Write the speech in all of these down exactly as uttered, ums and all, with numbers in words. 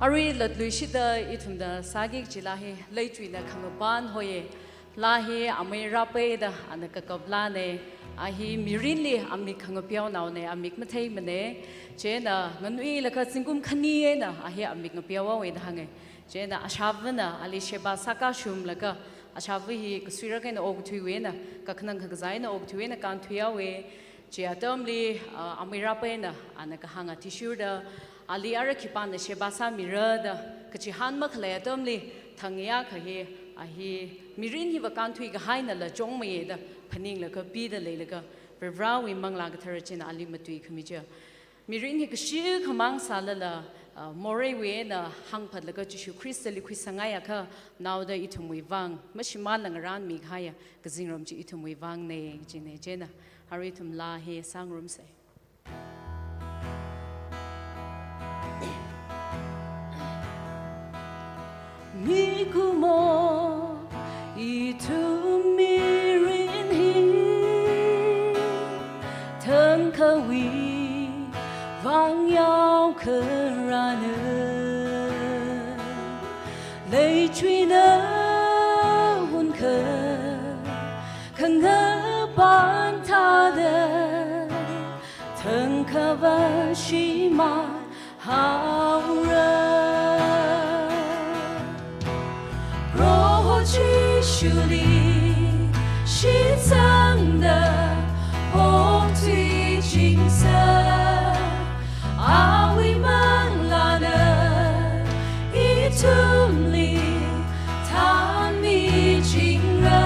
Arui latluishida ithumna sāki kachi laa hi Leithuina Khangapan hoiya. Laa hi amei Rapeida ana kakap laana. A hi mirinli amik khangapeonaona, amik matheimana. Chieina nganuilakha zingkum khani eina a hi amik ngapeohaowa da hānga. Chieina ashāvana ali sheba sākashumlaga, ashāva hi kasuirak eina okathuiwui eina, kakhanang kakazā eina okathuiwui eina kānthuihaowa. Chi atamli, ah, amei Rapeina ana kahāng athishurda, ali ara khipāna sheba sāmira da, kachihān makhalei atamli thangya kahi, a hi mirin hiva kānthui kahainala chungmeiya da phaninglaga pida leilaga, Varivarāwui Manglā Kathara china ali matuikhami chiya. Mirin hi kashi khamang sālala, ah, moreiwui eina hāngphatlaga Jishu Khristali khuisangngaiakha, naoda ithumwui vang mashimānla ngarānmi kahaiya kazingram chi ithumwui vangna, china. Chieina arui ithum laa hi sāngarumsa. Mikumo, ithum mirin hi thangkhawui vang yaokharāna. Leithuina Hunakha Khangapan thāda, thangkhavā shimānhaora. Proho Jishuli shitsangda okthuichingsa, awui Manglāna ithumli thānmichingra,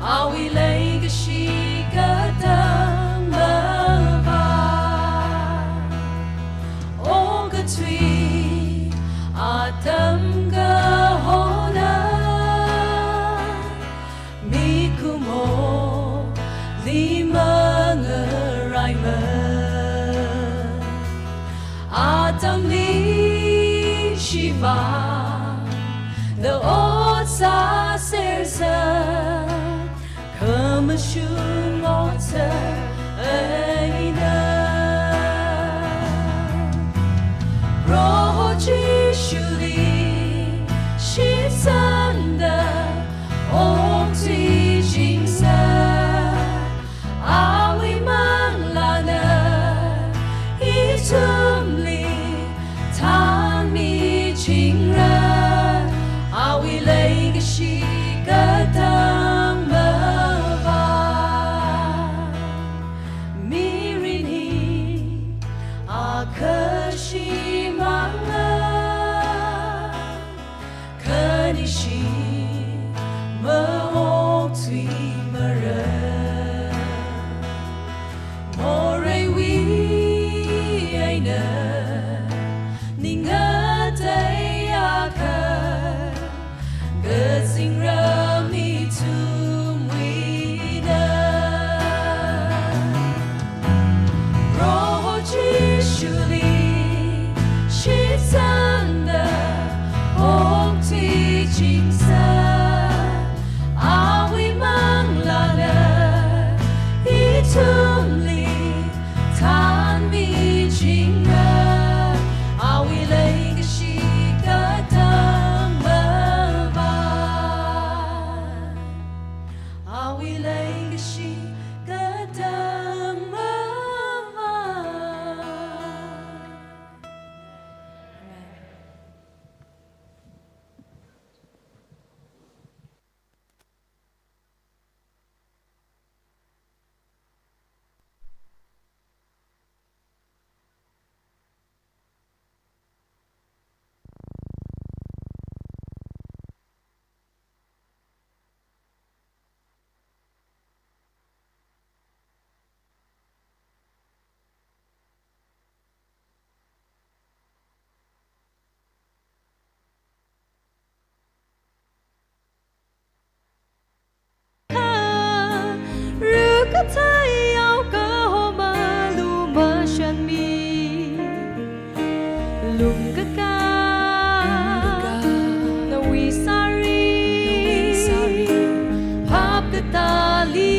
awui leikashi katang mavā. Okathui atam kahona, mikumoli mangaraimana. Atamli shivāngda ot sāsersa, khamashung otsak eina. Proho Jishuli shitsangda okthuichingsa, awui Manglāna ithumli thānmichingra, awui leikashi katang mavā. Mirin hi akha shimānga, khanishi maokthuimara. Moreiwui eina ning ngateiakha, kazingram ithumwuina. Proho Jishuli shitsangda okthuichingsa, awui Manglāna ithumli thānmichingra, awui leikashi katang mavā. Awui leikashi katang mavā. Amen. Kha, rukatei yao kaho malu mashanmi. Lungkaka, nawui sari, phap katāli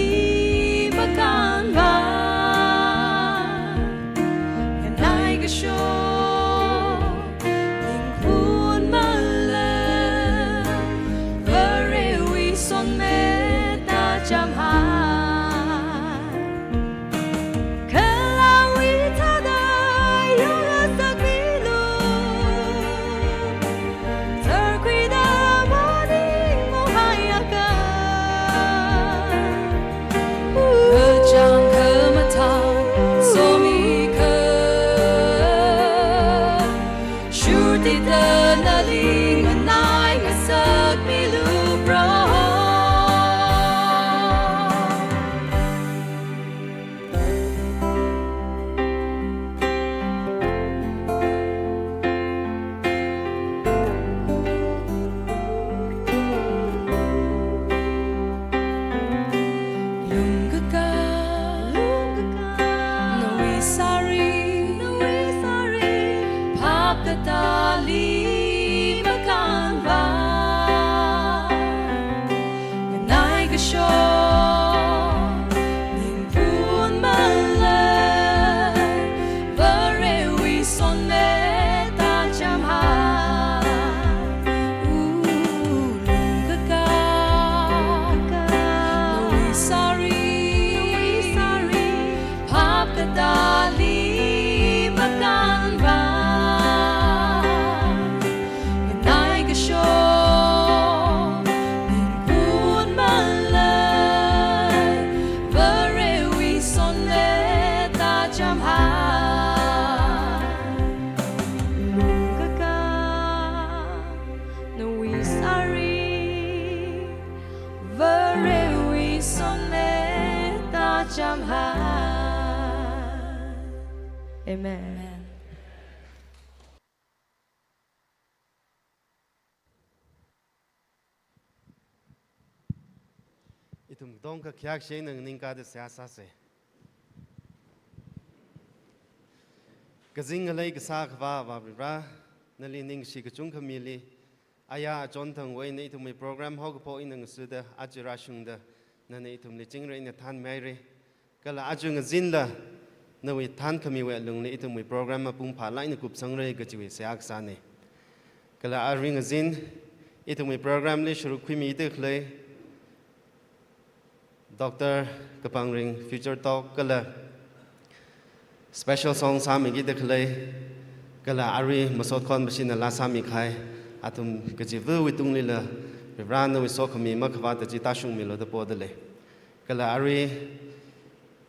makānva. Khanai kasho, ning Tita nali nganai ngasakmilu Proho. Lungkaka, lungkaka, nawui sari, nawui sari, phap katali makānva. Nganai kashok, ningphun malai, Varewui sonmeta chamhai. Lungkaka, nawui sari, phap katali makānva. Nganai kashok, ningphun malai, Varewui sonmeta chamhai. Lungkaka, nawui sari, Varewui sonmeta chamhai. Amen. Amen. Ithum katonga khayākshi eina nganingkada seihā sāsa. Kazing ngalei kasā Akhava Avā Varivara, nali ningshi kachungkhamili, aya achon thangwui eina ithumwui program haokaphok eina ngasuda, aja rāshungda, nana ithumli chingri eina thānmihaira. Kala aja ngazinla, nawui thānkhamiwui alungli ithumwui program mapung phālāk eina kupsangra kajiwui seihā kasāna. Kala arui ngazin, ithumwui program li sharuk khuimida khalei, Doctor Kapangring Future Talk kala special song sāmikida khalei, kala arui masot khon mashina laa sāmikahai, athum kachivawui tunglila, Varivara nawui sokhami makhavāta chi tāshungmilu da podalei. Kala arui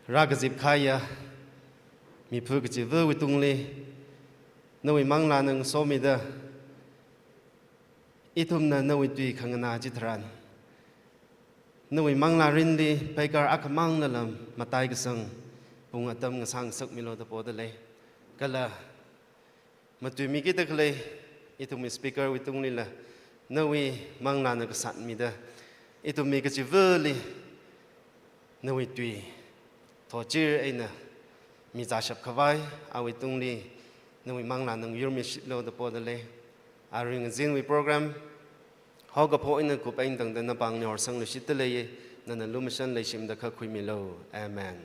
rākazip kahaiya miphu kachivawui tungli, nawui manglāna ngasomida, ithumna nawui tui khanganā chitharan, nawui manglā mirinli pheikar akhamangla lam matai kasang pung atam ngasā ngasakmilu da podalei. Kala matuimikida khalei ithumwui speaker wui tunglila, nawui manglāna kasātmida, ithum mi kachivali nawui tui thotchir eina mizāshap khavai, awui tungli nawui manglāna ngayurmishitlu da podalei. Arui ngazinwui program haokaphok eina kup eina tangda napāngli horsangluishitda leiya, nana lumashan leishimda khuimilu. Amen.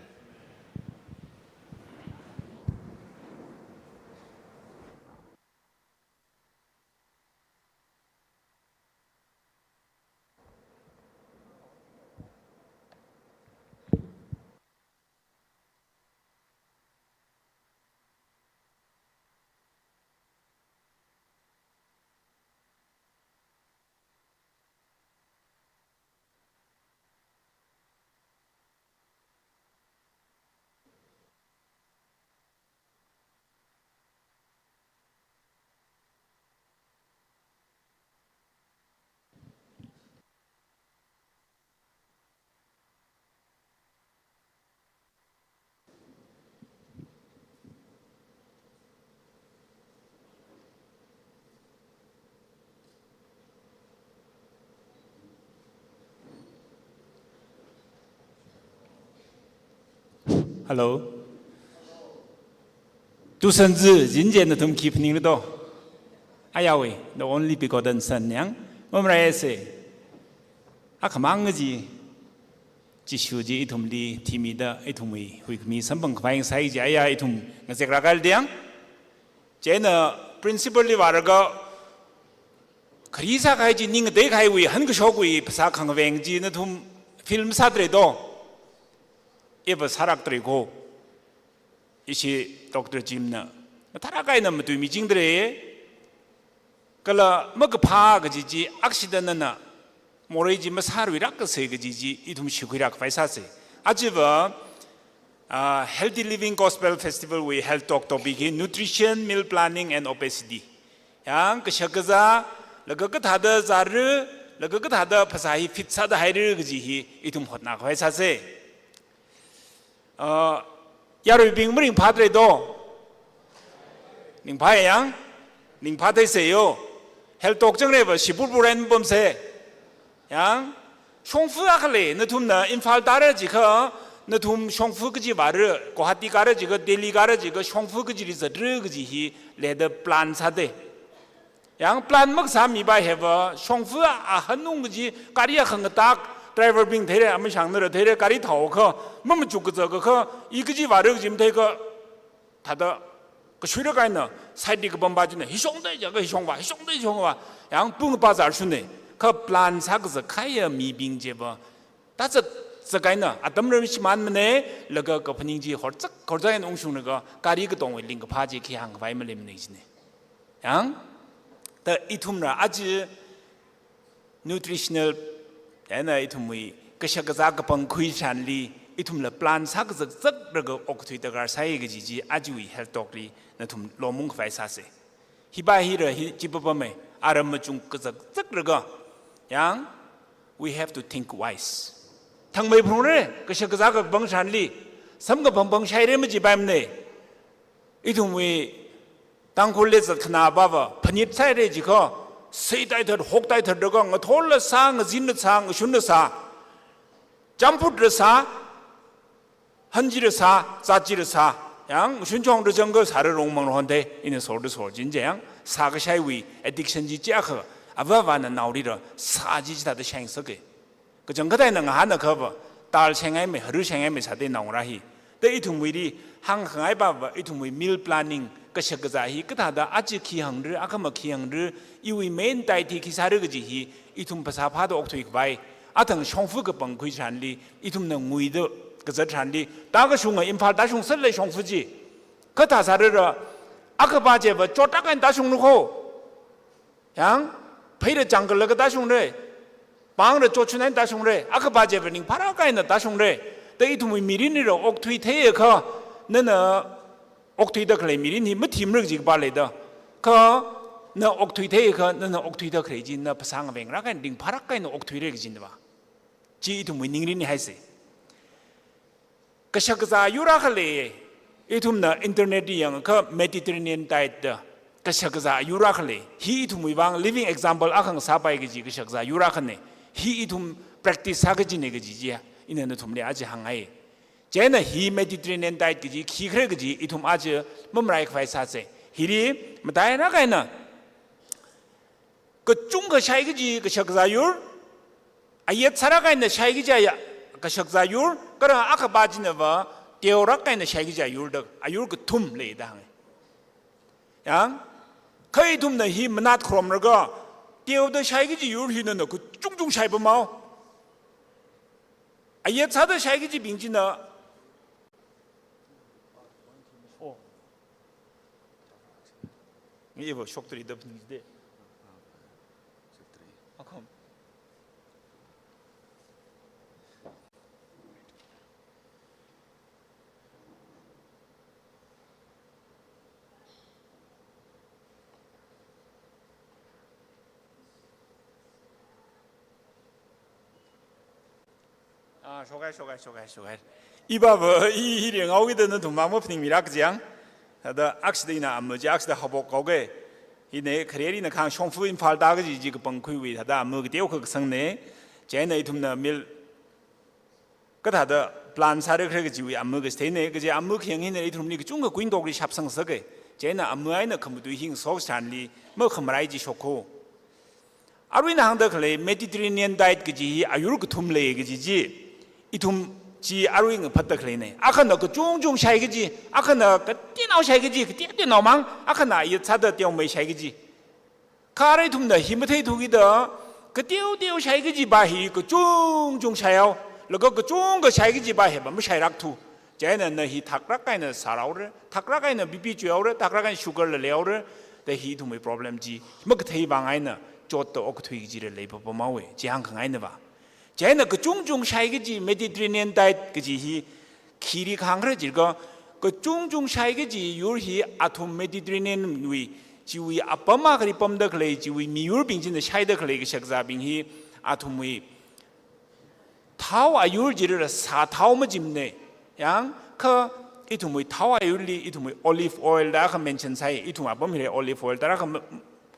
Hello. Tushan zi, jinje nathum khi phaningra do? Ayawui, the only begotten Son yang. Mamrai ese. Akhamang ji, Jishu ji ithumli thimida, ithumwui huikhami samphang khavai sai ji aya ithum ngazek rākal diang. Chieina principal li vālaga, khari sākahai chi ning ngatei kahaiwui, hankashokwui phasā khangaveng chi nathum film sātra do? Eva sāraktra ko? Ishi Doctor Jim na, mathālāk eina matuimichingdalei. Kala makaphā kaji chi akshida nana morei chi masāruiraksa kaji chi ithum shikhuirak khavai sāsa. Ajava, ah, Healthy Living Gospel Festival wui health talk topic hi nutrition, meal planning and obesity. Yang kashakazā, laga kathāda zāra, laga kathāda phasā hi fit sāda haira kaji hi ithum hotnakhavai sāsa. Uh, yaruibing maringphātra do? Ringphāya yang? Ringphā theisa yo. Health talk chang reva shibur buren pamsa. Yang, shongfa akha lei, nathumna Imphal tāra jiakha, nathum shongfa kaji vāra, Guwahati kāra jiakha, Delhi kāra jiakha, shongfa kajili zatra kaji hi leida plan sāda. Yang plan makasāmi pā hiva, shongfa ahanung kaji, gari akha ngatak, driver bing theira, amashang nara theira, gari thaokha, mamachuk kazakakha, i kaji vāra kaji matheikha, thāda kashuira kahaina, side li kapam pā china, hishongda jiakha hishong vā, hishongda hishong vā, yang pung pā zar shunna, kha plan sākazak kahaiya mibing chiva, tāzak zak kahaina, atam ram shimānmana, laga kaphaning chi horzak, horzak eina ungshunglaga, gari katongwui lingkaphā chi khi hāngkhavai maleimana jina. Yang, ta ithumna aja nutritional, eina ithumwui kashakazā kapangkhui tharanli, ithumla plan sākazak zaklaga okathui darkar sāi kaji chi ajawui health talk li nathum lomungkhavai sāsa. Hi pā hira hi chi papamai, aram machung kazak zaklaga. Yang, we have to think wise. Thangmei phrungra, kashakazā kapang tharanli, samkaphang phang shaira majipaimana. Ithumwui Tangkhul lei zat khanā pāva, phanit sāhaira jiakha, sei taithat, hok taithat laga, ngathorla sā, ngazinla sā, ngashunla sā, champhutra sā, hanjira sā, zat chira sā, yang ngashun chongda chang kasāra rongmang ronda, ina sorda sor chin chi yang, sā kashaiwui addiction chi chiakha, avāvana naolila sā chi chithāda shaingasaka. Kachangkhat eina ngahānakhava, dal shaingaimei, haru shaingaimei sāda naongarā hi. Ta ithumwuili hāngkhangai pāva, ithumwui meal planning, kashakazā hi kathāda aja khi hāngra, akhama khi hāngra, iwui main diet hi khi sāra kaji hi, ithum phasā phāda okthuikhavai, athang shongfa kapangkhui tharanli, ithumna nguida kazat tharanli, tākashunga Imphal tāshungsālei shongfa chi. Kathā sārara, akhapā chiva chotlāk eina tāshungna kho. Yang, pheira changkalaga tāshungra, pāngra chotchun eina tāshungra, akhapā chiva ringphālāk eina tāshungra. Ta ithumwui mirinlila okthui theiakha, nana okthuida khalei mirin hi mathimra kaji kapā leida. Kha na okthui theiakha, nana okthuida khalei chi na phasā ngavenglāk eina ringphālāk eina okthuira kajina va. Chi ithumwui ningrin haisa. Kashakazā yur akha lei, ithumna internet li yangakha Mediterranean diet da, kashakazā yur akha lei, hi ithumwui vang living example akha ngasāpai kaji kashakazā yur akhana, hi ithum practice sā kajina kaji chi, ina nathumli aja hāngngai. Chieina hi Mediterranean diet kaji, khikhala kaji, ithum aja mamalaikhavai sāsa. Hili, matailāk eina, kachungkha shai kaji kashakazā yur, ayet sālāk eina shai kaji aya kashakazā yur, kala akhapā china va teolāk eina shai kaji ayur da, ayur kathum leida hānga. Yang, kha ithumna hi manat kharomlaga, teoda shai kaji yur hi nana kachungchung shai pamao. Ayet sāda shai kajibing china, oh. Ngi iva shoktri da phaningde. Akham. Ah, shokhai, shokhai, shokhai, shokhai. Iva va, i, i ri ngaoki da nathum mang maphaningmilāk kajiang. Thāda akshida ina amma chi akshida habok kaoke. Ina khareli na khang shongfa Imphal tā kaji chi kapangkhuiwui, thāda amma kateokha kasangna. Chieina ithumna meal kathāda plan sāra khala kajiwui amma kasithei na, kaji amma khayang hina ithumli kachungkha kuintok li shapsang sāke. Chieina amma eina khamatui hi ngasok tharanli, makhamalai chi shok kho. Arui ina hāngda khalei Mediterranean diet kaji hi ayur kathum lei kaji chi, ithum chi arui ngaphatda khaleina. Akhana kachungchung shai kaji, akhana kateonao shai kaji, kateoteonao mang, akhana ayet sāda teomei shai kaji. Kha arui ithumna hi matheithuki da, kateoteo shai kaji pā hi kachungchung shaihao, laga kachungkha shai kaji pā hi va mashailākthu. Chieina na hi thaklāk eina sārhaora, thaklāk eina B P chuihaora, thaklāk eina sugar la leihaora, da hi ithumwui problem chi makathei vang eina chotda okathui kajila lei papamhaowa, chi hāngkhangaina va. Chieina kachungchung shai kaji Mediterranean diet kaji hi khili kahāng khala jiakha, kachungchung shai kaji yur hi athum Mediterranean wui chiwui apam akhali pamda khalei, chiwui miyurbing china shaida khalei kashakazābing hi athumwui thao ayur chirara sāthao machimne. Yang kha ithumwui thao ayurli ithumwui olive oil da kha mention sai, ithum apam hili olive oil da kha ma-,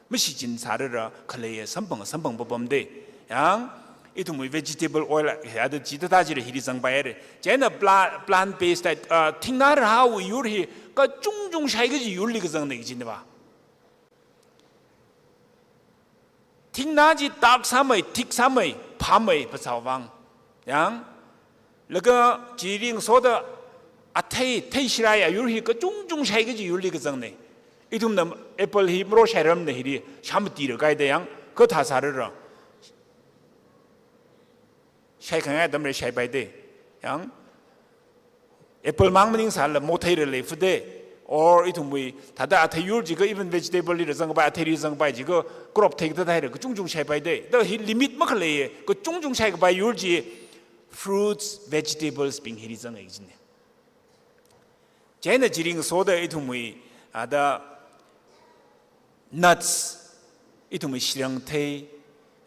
mashichin sārara khalei samphang, samphang papamde. Yang ithumwui vegetable oil ya da chithāda chira hili zangpaire. Chieina pla-, plant based diet, ah, thingnā rāwui yur hi kachungchung shai kaji yurli kazangne kajinava. Thingnā chi dark sāmei, thick sāmei, phāmei, phasao vang. Yang, laga chi ringsoda athei, thei shirai ayur hi kachungchung shai kaji yurli kazangne. Ithumna apple hi maro shairamne hili, sham tira kaida yang, kathā sārara. Shai khangai atamli shaipaide. Yang, apple mang maningsāla motheira leifude. Or ithumwui thāda athei yur jiakha even vegetable lira zangpai, atheili zangpai jiakha crop thei kathāda haira kachungchung shaipaide. Da hi limit makhaleiye, kachungchung shaikapai yur chi fruits, vegetables bing hili zangai kajine. Chieina chi ringsoda ithumwui, ah, da nuts, ithumwui shirangthei,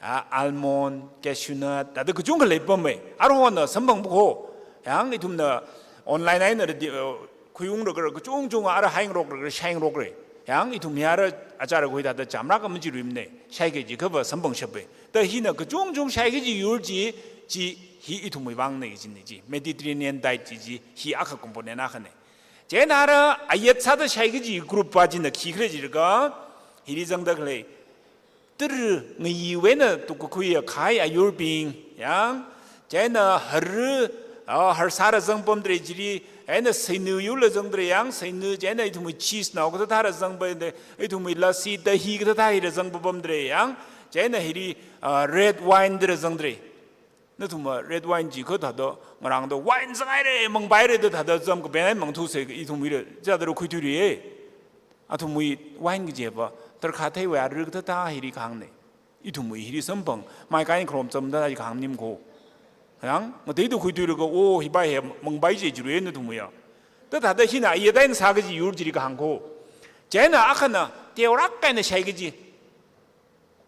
ah, almond, cashew nut, thāda kachungkha leipamei. Aruihon samphang bukho. Yang ithumna online eina radi-, uh, khuiung rākara kachungchung ara haingarok rākara shaingarokre. Yang ithum hi ara achara khui thāda chamrak machiruimne. Shaike jiakhava samphang shape. Da hina kachungchung shai kaji yur chi, chi hi ithumwui vangne kajine chi. Mediterranean diet chi, chi hi akha component akhane. Chieina ara ayet sāda shai kaji group pa china khikhala jiakha, hili zangda khalei, tara ngayiwui eina tukkakhui akhai ayurbing, yang, chieina har, ah, har sāra zangpamdalei chili, eina seinu yurla zangdalei yang, seinu, chieina ithumwui cheese nao kathāthāra zangpamdalei, ithumwui lassi, dahi kathāthā hila zangpamdalei yang, chieina hili, ah, red wine dala zangdalei. Nathumva red wine jiakha thāda ngarāngda wine zanghaire, mangpaire da thāda zam kapen eina mangthuse, ithumwuila chithāda khuithuire. Athumwui wine kajiva, tarākha theiwui ara kathāthā hili khangne. Ithumwui hili samphang, maikai kharom chamda khang maningkho. Yang, ngateida khuithuilaga, oh, hipa hi mangpai je jiruie nathumwuiya. Da thāda hina ayet eina sā kaji yur chili khangkho. Chieina akhana, teorak eina shai kaji.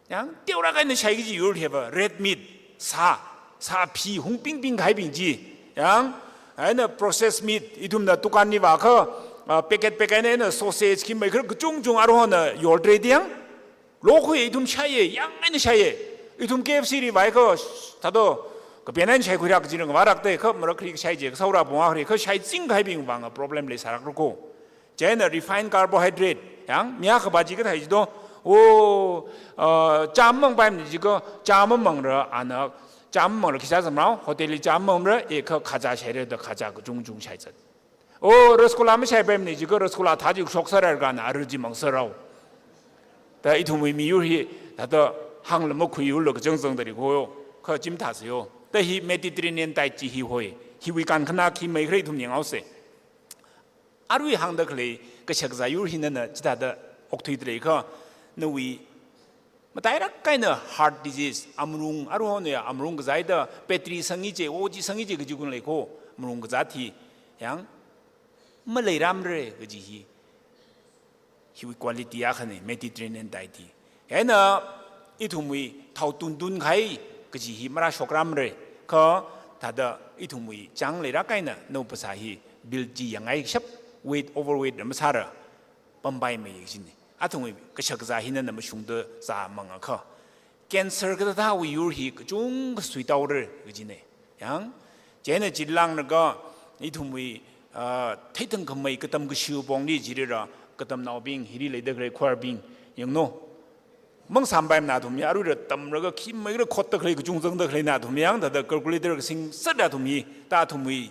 Yang, teorak eina shai kaji yur hiva, red meat, sā, sā phi hungpingping kahaibing chi. Yang, eina processed meat, ithumna dukanli vākha, ah, packet packet eina sausage khi mei khar kachungchung aruihon yortrei ding. Lokhui ithum shaiye, yang eina shaiye. Ithum K F C li vākha, thāda, kapen eina shaikhuirak kajina vārakte, kha marak khari shai je, kha saura pung akhari, kha shaiching kahaibing vang problem leisārakra kho. Chieina refined carbohydrate, yang, mi akhapa chi kathā jido, oh, uh, cham mangpaimane jiakha, cham mangra, ana, cham mangra khi sāzamrao, hotel li cham mangra, e kha khaja shaira da khaja kachungchung shaizat. Oh, rasgulla mashaipaimane jiakha, rasgulla thā chi shoksārar kha ana, ara chi mangserrao. Da ithumwui miyur hi, thāda hāngla makhui yurla kachangchang dalei kho, kha chimthāsei yo. Da hi Mediterranean diet chi hi hoi, hiwui kankhana khi mei khare ithum yanghaose. Arui hāngda khalei kashakazā yur hi nana chithāda okthuidalei kha, nawui matairak eina heart disease, amrung, aruihon ya amrung kazāda, battery sangi je, oji sangi je kaji kun leikho, amrung kazāt hi, yang, maleiramre kaji hi. Hiwui quality akhane, Mediterranean diet hi. Eina ithumwui thao tuntun kahai kaji hi marāshokramre, kha thāda ithumwui chang leirak eina nao phasā hi bill chi yangngaishap, weight, overweight na masāra pampaimei kajine. Athumwui kashakazā hi nana mashungda zāmangakha, cancer kathāthāwui yur hi kachungkha suitaore kajine. Yang, chieina chilānglaga ithumwui, ah, theithang khamei katam kashiu pongli chilila katamnaobing, hili leida khalei kharbing, yangno. Mangsāmpaimana athum ya, aruila tamlaga khi meira khotda khalei, kachungchangda khaleina athum yang, thāda calculator kasing sāda athum hi, da athumwui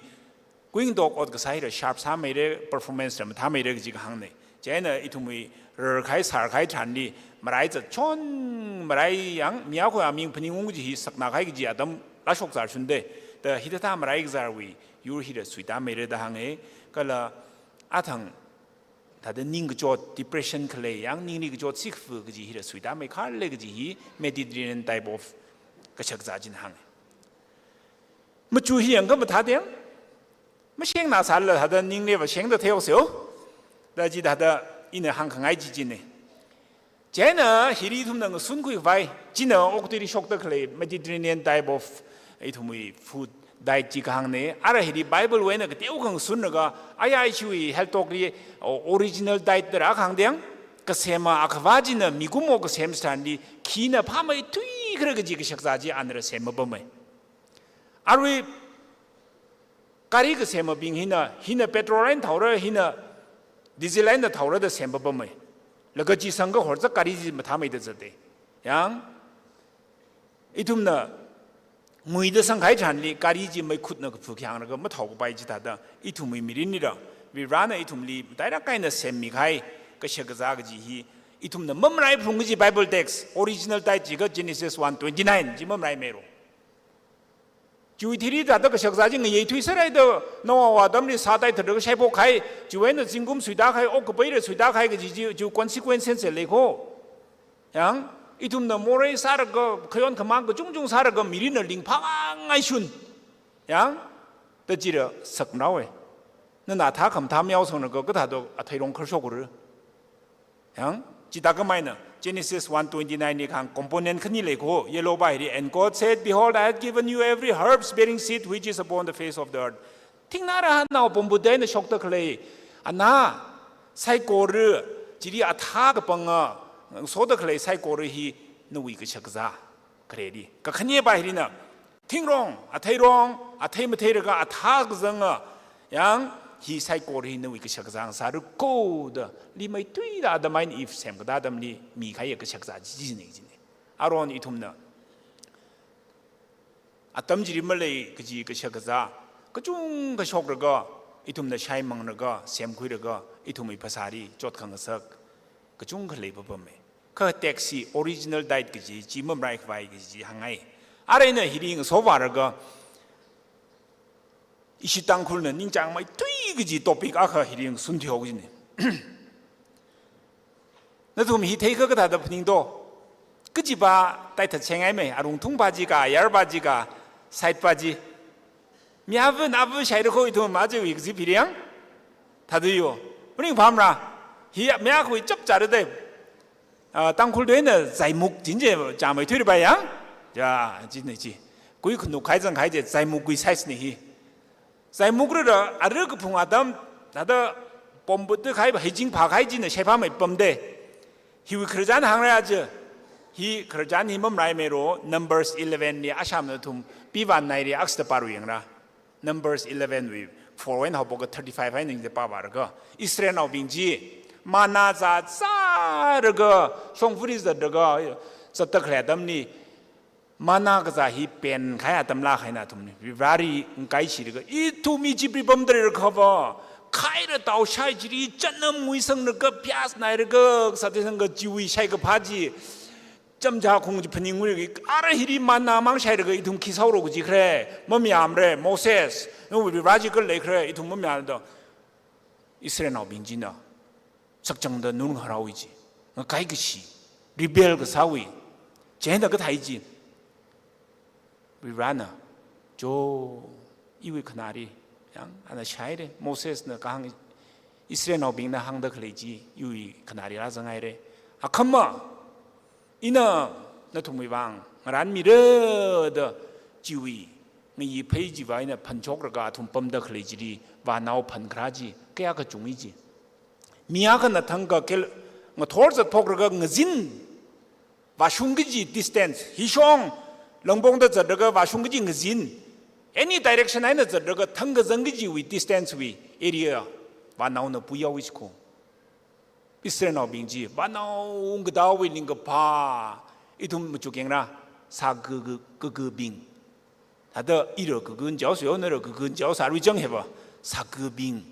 kuingdok ot kasā hila sharp sāmeire, performance la mathāmeire kaji kahāngne. Chieina ithumwui rarkahai sārkahai tharanli, marai zatchon, marai yang, mi akhawui aming phaningung kaji hi sakna kahai kaji atam rāshokzārshunde. Da hithāda marai kazārwui yur hila suitameire da hānge, kala athang thāda ningkachot, depression khalei, yang ningli kachot sikfu kaji hila suitameikharle kaji hi Mediterranean type of kashakazā china hānge. Machu hi yangkha mathāda yang, mashengna sālala thāda ningliva shengda theihaoseo. Da chithāda ina hāngkhangai chi chine. Chieina hili ithumna ngasunkhui khavai, china okathuili shokda khalei Mediterranean type of ithumwui food diet chi kahāngna. Ara hili Bible wui eina kateokha ngasunlaga, aya ishiwui health talk li, o, original diet da rākahāng deng, kasema Akhava china mikumo kasem tharanli, khina phāmeithui khala kaji kashakazā chi ana rāsem mapamma. Arui gari kasemabing hina, hina petrol eina thaora, hina diesel eina thaora da sem mapamma. Laga chi sangkha horza gari chi mathāmeida zatta. Yang, ithumna nguida sangkahai tharanli gari chi meikhutna kaphu khi hānglaga mathao kapai chithāda, ithumwui mirinlila, Varivarana ithumli matailāk eina semmikahai kashakazā kaji hi, ithumna mamaraiphung kaji Bible text, original diet chi kha Genesis one twenty-nine chi mamaraimeira. Chiwui thili thāda kashakazā chi ngayeithuiserhaida, Noahwui atamli sā taithatlaga shaiphok kahai, chiwui eina zingkum suitākahai, okkapaila suitākahai kaji chi, chiwui consequences lei kho. Yang, ithumna morei sālaga, khayon khamāng kachungchung sālaga, mirinna lingphāngaishun. Yang, da chila saknaowe. Nana athā khamathā mayaosanglaga, kathāda atheirong kharshokra. Yang, chithākhameina, Genesis one twenty-nine li kahāng component khani lei kho, yellow pa hili, "And God said, Behold, I have given you every herbs bearing seed which is upon the face of the earth." Thingnā rahānao pambuda eina shokda khalei, anā, saikora, chili athā kapanga, soda khalei saikora hi nawui kashakazā khareli. Kakhane pa hilina, thingrong, atheirong, athei matheilaga athā kazanga, yang, hi saikora hi nawui kashakazā sāra kho da, limeithuida Adam eina Eve semkatā atamli mikahai kashakazā chi china, china. Aruihon ithumna atam chili malei kaji kashakazā kachungkha shoklaga, ithumna shaimanglaga, semkhuilaga, ithumwui phasāli chotkhangasak kachungkha lei papamma. Kha text hi original diet kaji chi mamaraikhavaiki kaji hāngngai. Ara ina hili ngasovālaga, ishi Tangkhulna ningchāngmeithui kaji topic akha hili ngasun thuihaoki kajina. Nathum hi theikha kathāda phaningdo? Kachipa taithat shengaimei, arung thungpa jika, ayarpa jika, side pa ji. Miya vun avu shaira kho ithum aja wui kaji phiring. Thāda yo. Ringphāmara. Hi miya khui chapchāra dei. Ah, Tangkhul tuina zaimuk jinje chāmeithuira pa yang. Ya, china chi. Kui khunuk khai zangkahai chi zaimuk kui size na hi. Zaimuk rara, ara kaphung atam, thāda pombut da khai, heijing phākahai china shaiphāmeipamda. Hiwui khararchan hāngra aja. Hi khararchan hi mamaraimeira, Numbers eleven li, Ashamna nathum Pivan Naili akha sāda pāruyangra. Numbers eleven wui four eina haophoklaga thirty-five eina ningda pāvālaga, Israelnaobing chi manna zā zālaga, shongfali zatlaga, zatda khalei atamli, manna kazā hi penkahai atam lākhaina athumna. Varivarali ngakaishilaga, ithum Egypt li pamda leira khava, khaira tao shai chili, chanam nguisanglaga, pyaz nailaga, sāda sanglaga chiwui shaikaphā chi, chamcha khung chi phaningwui, ara hili manna mang shailaga ithum khi sāhaora kaji khare, mamayāmara, Moses, nawui Varivarā chi kala leikhare, ithum mamayāda. Israelnaobing china sakchangda nungharaowa ji, ngakai kashi, rebel kasāwa, chieina kathāi ji. Varivarāna, cho, iwui khanāli, yang, ana shaira, Mosesna kahāng, Israelnaobingna hāngda khalei chi, iwui khanāli rāzanghaira. Akhama, ina nathumwui vang ngarānmira da, chiwui ngayi phei chiva eina phanchoklaga athum pamda khalei chili, vānao phankharā chi, kayākha chungi ji. Mi akhana thangkha kel-, ngathor zatphokraga ngazin, vāshung kaji distance, hishong, langpongda zatlaga vāshung kaji ngazin, any direction eina zatlaga thangkazang kajiwui distance wui area, vānaona puihaowa ji kho. Israelnaobing chi, vānao ungkatā wui ningkaphā, ithum machuk yangra, sā ka, ka, kakabing. Thāda ira kakun chao sāyo, nara kakun chao sāluichang heba, sā kabing.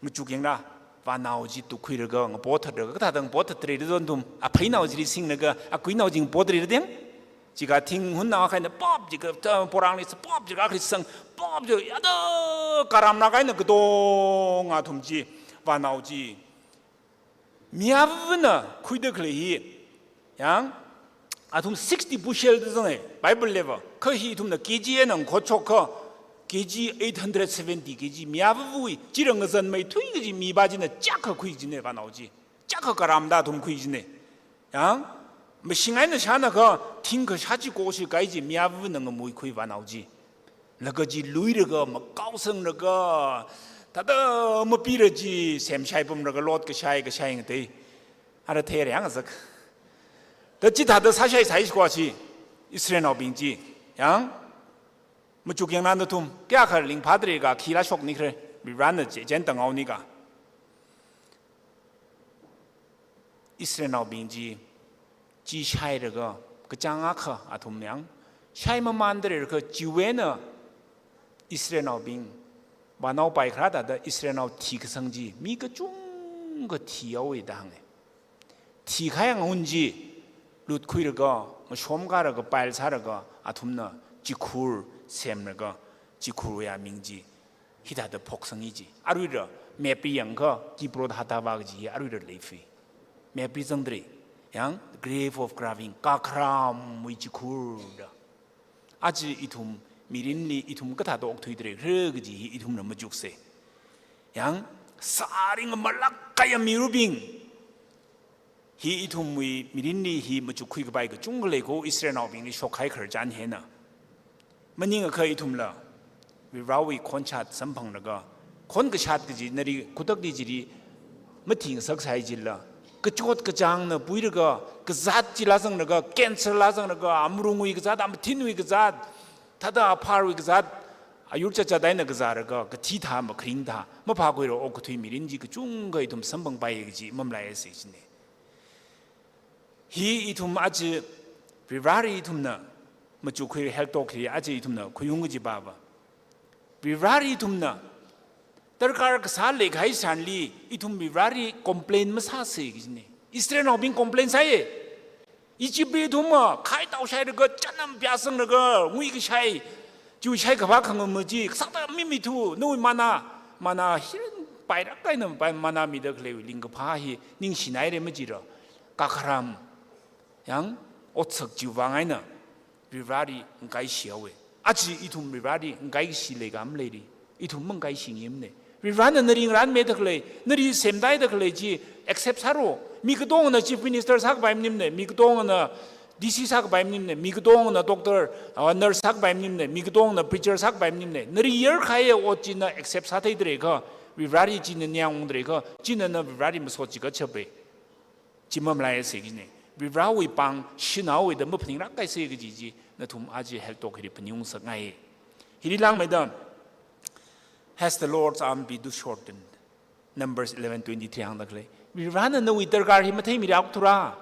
Machuk yangra, vānao chi tukkhuilaga, ngapothatlaga, kathāda ngapothatlei da zon thum, apheinao chili singlaga, akuinao chi ngapotlei da deng. Chika thing hunnao akha eina pop, chika ta porangli sā pop, chika akhali sāsang, pop, chika yada karamna kaina katonga athum chi, vānao chi. Mi avana khuida khalei hi, yang, athum sixty bushel da zanghai, Bible level. Kha hi ithumna K G eina ngakhotshok kha, K G eight hundred seventy K G, mi avawui, chirang ngazanmeithui kaji mipa china chakha khui jina vānao chi. Chakha karamda athum khui jina. Yang, mashing eina shānakha, thingkha shāchiko shi kai chi, mi avāna ngamuikhui vānao chi. Laga chi luiraga, makaosanglaga, thāda mapira chi, semshai pamlaga, lot kashai, kashai ngatei. Ara theira yang azak. Da chithāda sāshai sai shikwa chi, Israelnaobing chi. Yang, machuk yangnā nathum, kayākha ringphāda leiakha, khila shokni khare, Varivarana che, chen tangao nika. Israelnaobing chi, chi shailaga, kachāng akha athum yang, shai mamānda leiakha, chiwui eina Israelnaobing, vānao pai kharā thāda Israelnao thikasang chi, mi kachungkha thihaowa da hānga. Thikahai ngahun chi, lutkhuilaga, mashom kalaga, pile sālaga, athumna chikhur semlaga, chikhurwui aming chi, hithāda phoksanga chi. Aruila, map li yangakha, Kibrot Hattava kaji, aruila leifei. Map li zangda lei. Yang, grave of Karaim, kakharamwui chikhur da. Aja ithum mirinli ithum kathāda okthuida leira kaji hi ithumna machuksa. Yang, sāringa malak kaya mirabing. Hi ithumwui mirinli hi machukkhui kapai kachungkha lei ko, Israelnaobingli shokkahai khararchan hina. Maningakha ithumla, Varivarawui khonshat samphanglaga, khon kashat kaji nali khutakli chili, mathing saksai jila, kachot kachāngna puilaga, kazāt chila zanglaga, cancer la zanglaga, amarungwui kazāt, amathinwui kazāt, thāda apharwui kazāt, ayur chatchat eina kazālaga, kathi thā, makharing thā, maphākhuira okkathui mirin chi kachungkha ithum samphangpai kaji mamalaiasa china. Hi ithum aja Varivarali ithumna machukkhuira health talk hi aja ithumna khuiung kaji pava. Varivarali ithumna darkar kasā leikahai sānli ithum Varivarali complain masāsa kajina. Israelnaobing complain sāya. Egypt li ithumva khai tao shailaga, chānam pheisanglaga, ngui kashai, chiwui shai kaphā khangam chi, kasāda mimithu, nawui manna, manna hiran pairak kaina pai manna mida khaleiwui lingkaphā hi ningshinaira majira. Kakharam, yang, otsak chiwui vang eina, Varivarali ngakaishihaowa. Aja ithum Varivarali ngakaishi leikha maleili, ithum mangakaishingimana. Varivarana nali ngaranmida khalei, nali semdaida khalei chi accept sālu. Mi katongana chief minister sākapai maningmana, mi katongana D C sākapai maningmana, mi katongana doctor, uh, nurse sākapai maningmana, mi katongana preacher sākapai maningmana. Nali yarkahaiya ot china accept sātheida leiakha, Varivarali china ningyāng ungda leiakha, china na Varivarali masot chi kachapa. Chi mamalaiasa kajina. Varivarawui pāng shanaowa da maphaninglāk kaisa kaji chi, nathum aja health talk hili phaningungsakngai. Hili langmeida, "Has the Lord's arm been too shortened?" Numbers eleven twenty-three hāngda khalei. Varivarana nawui darkar hi matheimira okthura.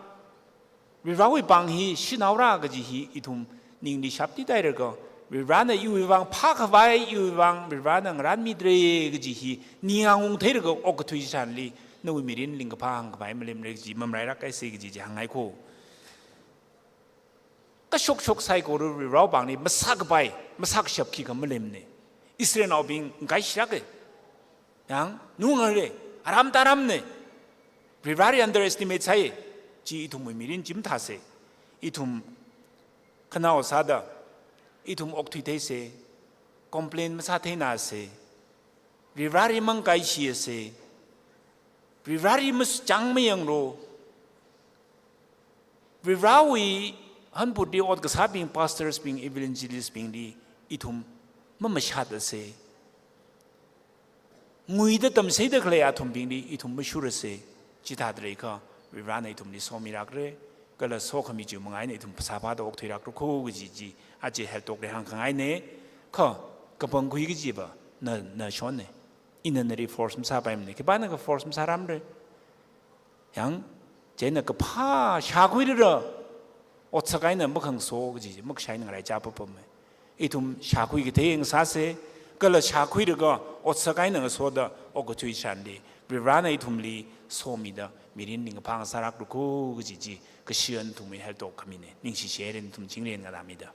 Varivarawui pāng hi shanaora kaji hi ithum ningli shapti tailaga, Varivarana iwui vang phākhavai, iwui vang Varivarana ngaranmidalei kaji hi ningyāng ungtheilaga okkathui sānli, nawui mirin lingkaphā hāngkapai malemra kaji mamalailāk kaisa kaji chi hāngngai ko. Kashokshok saikora Varivarawui pāngli masākapai, masākashap khikha malemana. Israelnaobing ngakaishilāka. Yang, nungarle, aram taramna. Varivarali underestimate sāya. Chi ithumwui mirin chi mathāsa. Ithum khanao sāda, ithum okthui theisa, complain masātheinasa, Varivarali mangakaishisa, Varivarali mas-, chang mayanglu, Varivarawui hanphutli ot kasābing, pastors bing, evangelist bingli ithum mamashatasa. Nguida tamseida khalei athumbingli ithum mashurasa, chithāda leiakha, Varivarana ithumli somilākra, kala sokhami chiwui manga eina ithum phasā phāda okthuilākra ko kaji chi, aja health talk li hāngkhangaina, kha, kapangkhui kajiva, na, nashonna. Ina nali force masāpaimana, khipānakha force masārāmara. Yang, chieina kaphā shākhuilala, otsak eina makhangaso kaji, makashai eina ngaraichā papama. Ithum shākhui kathei ngasāsa, kala shākhuilaga otsak eina ngasoda okkathui sānli, Varivarana ithumli somida mirin lingkaphā ngasārākra ko kaji chi, kashiyan ithumwui health talk khamina, ningshishihaira nathum chingri eina ngarāmida.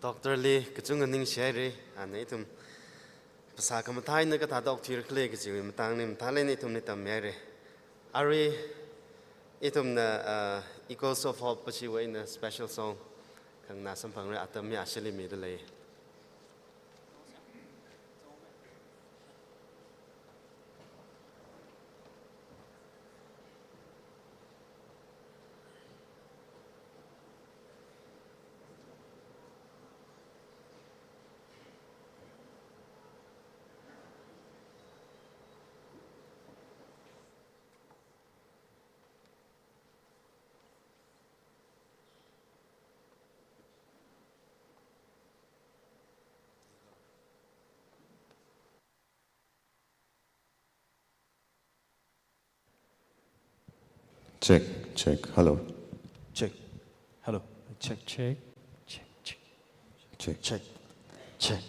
Doctor li kachungkha ningshihaira, ana ithum phasā khamathā eina kathāda okthuira khala kajiwui matangli mathālāk eina ithumli tammihaira. Arui ithumna, uh, Echoes of Hope pachiwui eina special song khanganā samphangra, atam hi ashili mida lei. Check, check. Hello. Check. Hello. Check. Check. Check. Check. Check. Check. Check.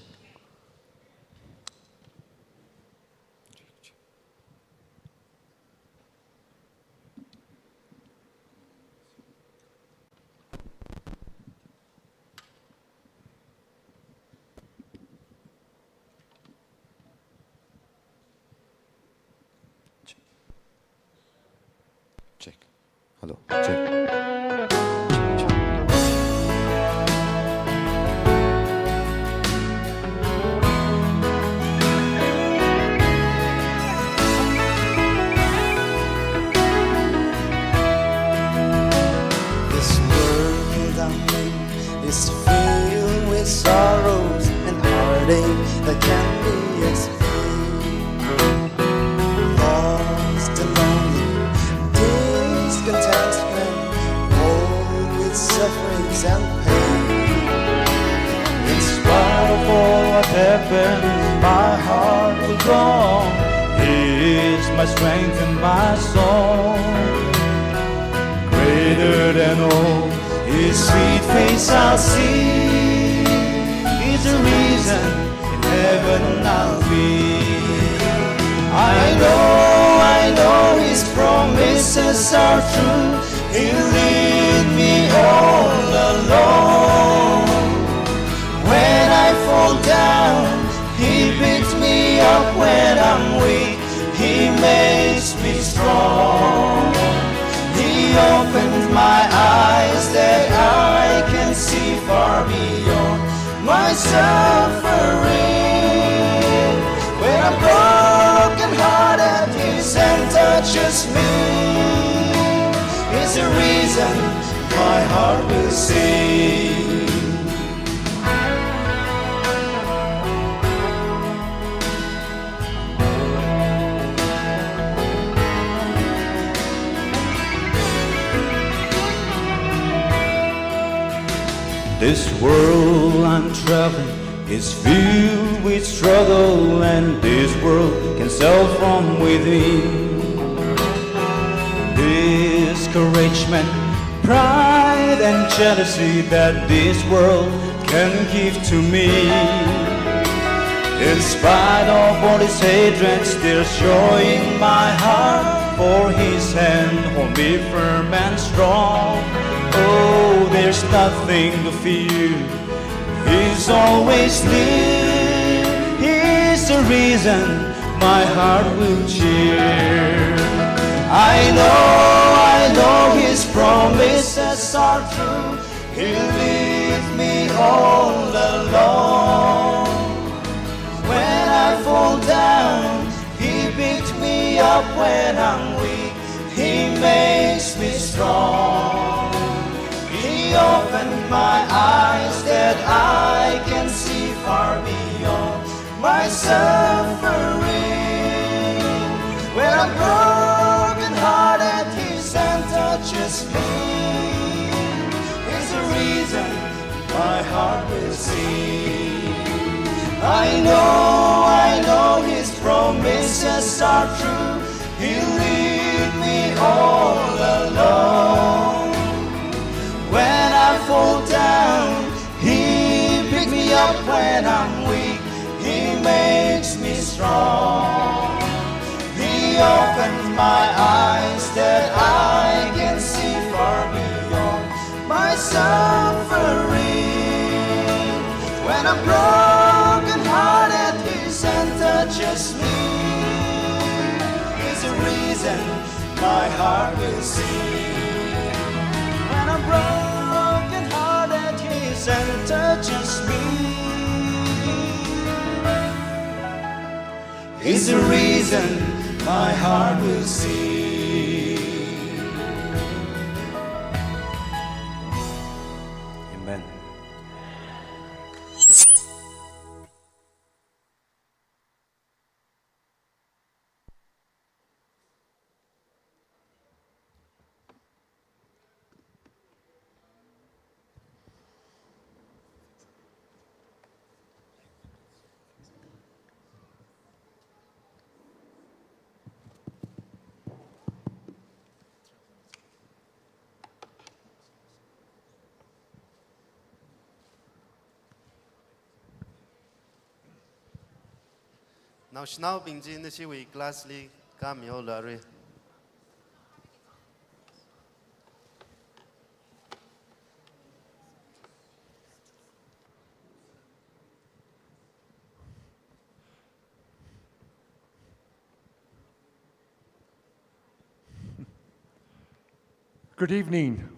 Check. Hello. Check. This world I'm in is filled with sorrows and heartache that can't be explained. Lost and lonely, discontentment, all with sufferings and pain. In spite of all what happened, my heart will go on. He is my strength and my song. Greater than all, His sweet face I'll see. He's the reason in heaven I'll be. I know, I know His promises are true. He'll lead me all along. When I fall down, He picks me up. When I'm weak, He makes me strong. He opened my eyes that I can see far beyond my suffering. When I'm brokenhearted, His hand touches me. Is the reason my heart will sing. This world I'm traveling is filled with struggle, and this world can sell from within. Discouragement, pride and jealousy that this world can give to me. In spite of all this hatred, still joy in my heart, for His hand hold me firm and strong. Oh, there's nothing to fear. He's always near. He's the reason my heart will cheer. I know, I know His promises are true. He'll lead me all along. When I fall down, He picks me up. When I'm weak, He makes me strong. He opened my eyes that I can see far beyond my suffering. When I'm brokenhearted, His hand touches me. Is the reason my heart will sing. I know, I know His promises are true. He'll lead me all along. When I fall down, He picks me up. When I'm weak, He makes me strong. He opened my eyes that I can see far beyond my suffering. When I'm brokenhearted, His hand touches me. Is the reason my heart will sing. When I'm brokenhearted, His hand touches me. Is the reason my heart will sing. Amen. Naoshinaobing chi nashiwui class li kāmihaolu arui. Good evening.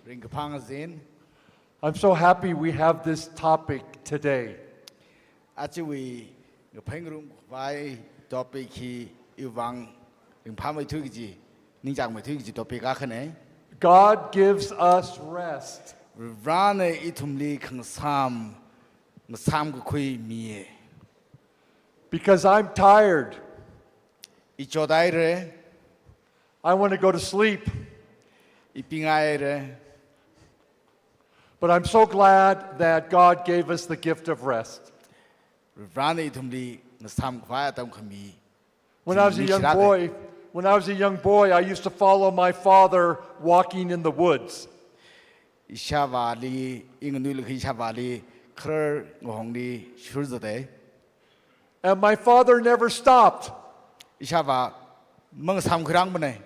Ringkaphā ngazin. I'm so happy we have this topic today. Ajawui ngaphei ngarumkhavai topic hi iwui vang ringphāmeithui kaji, ningchāngmeithui kaji topic akhana. God gives us rest. Varena ithumli khangasām, ngasām kakhui miya. Because I'm tired. I chothaira. I want to go to sleep. I pingaira. But I'm so glad that God gave us the gift of rest. Varena ithumli ngasām khavai atam khami. When I was a young boy, when I was a young boy, I used to follow my father walking in the woods. Ishāvāli, i nganuilakha ishāvāli, kharar ngahongli shurzata. And my father never stopped. Ishāvā mangasām khuirangmana.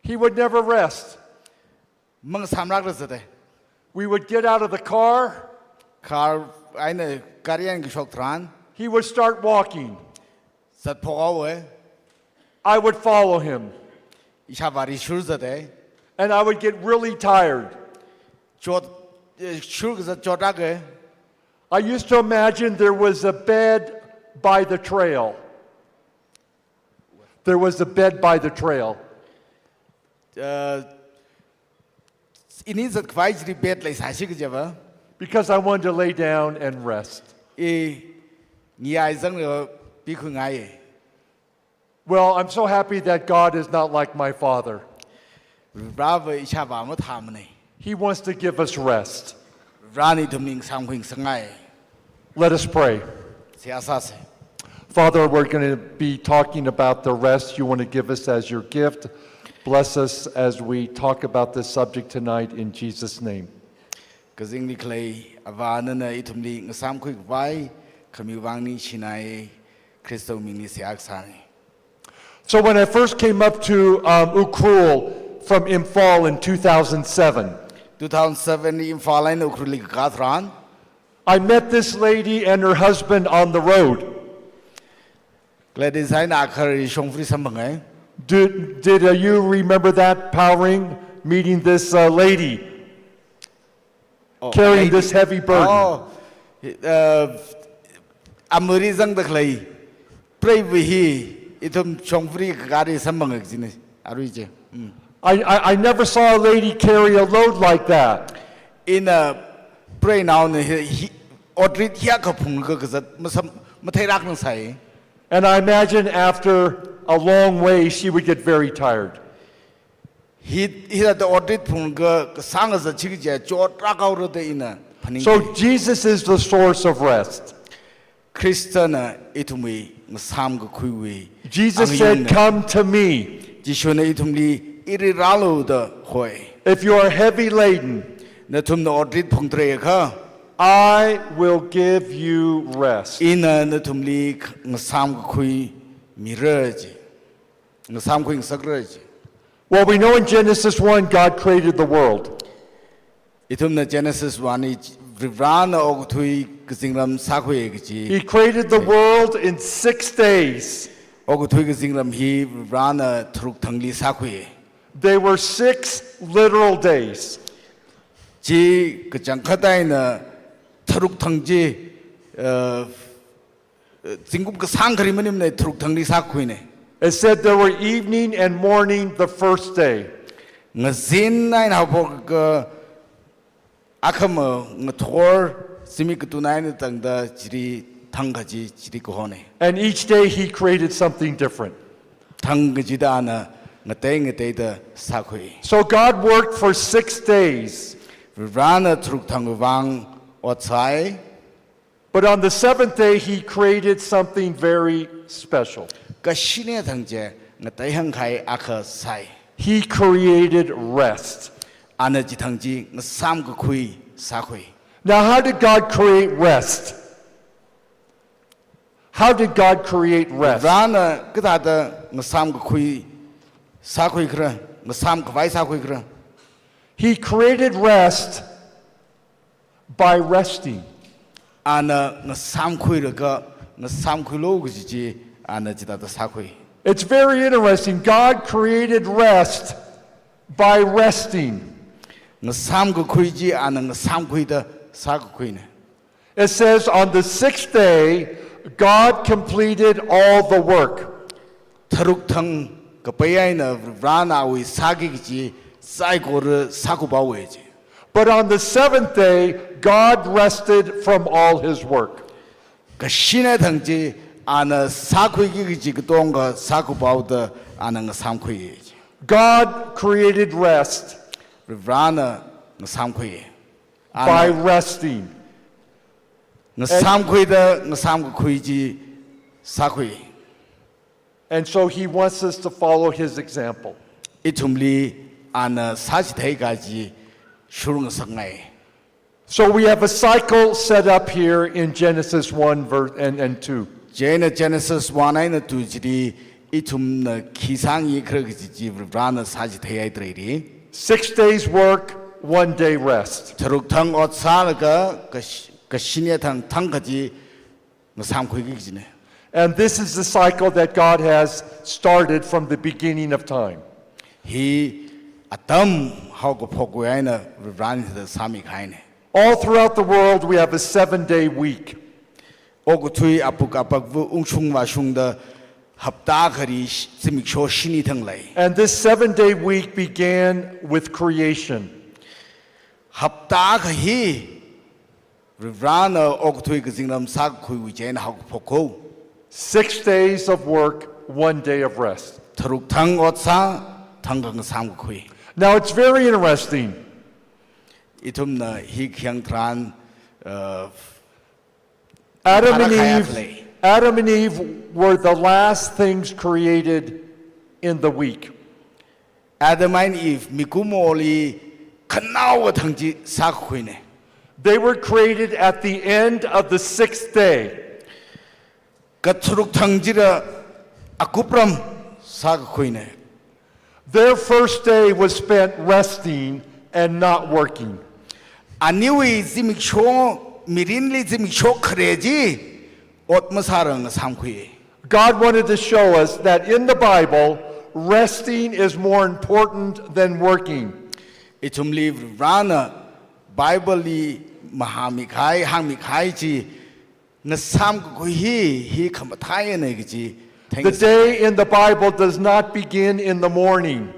He would never rest. Mangasāmlākra zata. We would get out of the car. Car, eina gari eina kashok tharan. He would start walking. Zatphok haowa. I would follow him. Ishāvāli shurzata. And I would get really tired. Chot, eh, shurkazat chotlāka. I used to imagine there was a bed by the trail. There was a bed by the trail. Uh, ini zatkhavai chili bed leisāsi kajiva. Because I wanted to lay down and rest. I ngayā zanglaga pikhui ngai. Well, I'm so happy that God is not like my father. Vareva ishāvā mathāmana. He wants to give us rest. Varena ithumli ngasām khuingasakngai. Let us pray. Seihā sāsa. Father, we're gonna be talking about the rest you want to give us as your gift. Bless us as we talk about this subject tonight in Jesus' name. Kazingli khalei Avā, nana ithumli ngasām khuikhavai khami vang ningshinai, Khristawui mingli seihā kasāna. So when I first came up to, um, Ukhrul from Imphal in two thousand seven, Two thousand seven li Imphal eina Ukhrulli kakā tharan, I met this lady and her husband on the road. Gladys eina agahar shongfali samphanga. Did, did, uh, you remember that, Paoring, meeting this, uh, lady? Oh, carrying this heavy burden. Oh, uh, amari zangda khalei preiva hi ithum shongfali kakāli samphanga kajina, arui chi. Mm. I, I, I never saw a lady carry a load like that. Ina preinaona hi, hi, otrit hiyākha phunglaga kazat masam, matheilākngasai. And I imagine after a long way, she would get very tired. Hi, hithāda otrit phunglaga kasāng kazat chi kaja chotlāk haora da ina phaning. So Jesus is the source of rest. Khristana ithumwui ngasām kakhuiwui. Jesus said, "Come to me." Jishuna ithumli ili rālu da hoi. If you are heavy laden, nathumna otrit phungda leiakha, I will give you rest. Ina nathumli ngasām kakhui mira ji. Ngasām khuingasakra ji. Well, we know in Genesis one, God created the world. Ithumna Genesis one li Varivarana okathui kazingram sākhui kaji. He created the world in six days. Okathui kazingram hi Varivarana tharuk thangli sākhui. They were six literal days. Chi kachangkhat eina tharuk thang chi, uh, zingkum kasāng kari maningmana, tharuk thangli sākhuina. It said there were evening and morning the first day. Ngazin eina haophoklaga akhama ngathor zimik katun eina tangda chili thang kaji chili kahona. And each day he created something different. Thang kachida ana ngatei ngateida sākhui. So God worked for six days. Varivarana tharuk thangwui vang ot sāi. But on the seventh day, he created something very special. Kashine thang chi ngatei hāngkahai akha sāi. He created rest. Ana chithang chi ngasām kakhui sākhui. Now, how did God create rest? How did God create rest? Varena kathāda ngasāmkakhui sākhuikhara, ngasāmkhavai sākhuikhara? He created rest by resting. Ana ngasāmkhuilaga, ngasāmkhuilu kaji chi, ana chithāda sākhui. It's very interesting. God created rest by resting. Ngasāmkakhui chi ana ngasāmkhuida sākakhuina. It says, "On the sixth day, God completed all the work." Tharuk thang kapai eina Varena awui sāki kaji saikora sākhuipaowa ji. But on the seventh day, God rested from all his work. Kashina thang chi ana sākhuiki kaji katonga sākhuipaoda ana ngasāmkhui ji. God created rest Varena ngasāmkhui. By resting. Ngasāmkhuida ngasāmkakhui chi sākhui. And so he wants us to follow his example. Ithumli ana sāchithei kaji shurngasakngai. So we have a cycle set up here in Genesis one verse and, and two. Chieina Genesis one eina two chili ithumna khi sāngayikhara kaji chi Varena sāchitheihaidalei. Six days work, one day rest. Tharuk thang ot sālaga kash- kashina thang thangkha chi ngasāmkhuiki kajina. And this is the cycle that God has started from the beginning of time. Hi atam haokaphokwui eina Varena hithāda sāmikahaina. All throughout the world, we have a seven-day week. Okathui apuk apakva ungshung vāshungda hapta akhali sh- zimiksho shini thang lei. And this seven-day week began with creation. Hapta akha hi Varena okathui kazinglam sākakhuiwui chieina haokaphokko. Six days of work, one day of rest. Tharuk thang ot sā, thangkha ngasāmkakhui. Now, it's very interesting. Ithumna hi khayang tharan, uh, Adam and Tharan Eve, khayākhalei. Adam and Eve were the last things created in the week. Adam eina Eve mikumoli khanaowa thang chi sākakhuina. They were created at the end of the sixth day. Katharuk thang chila akupram sākakhuina. Their first day was spent resting and not working. Aniwui zimiksho, mirinli zimiksho khare chi ot masāranglakha ngasāmkhui. God wanted to show us that in the Bible, resting is more important than working. Ithumli Varena Bible li mahāmikahai, hāngmikahai chi ngasāmkakhui hi, hi khamathāna kaji. The day in the Bible does not begin in the morning.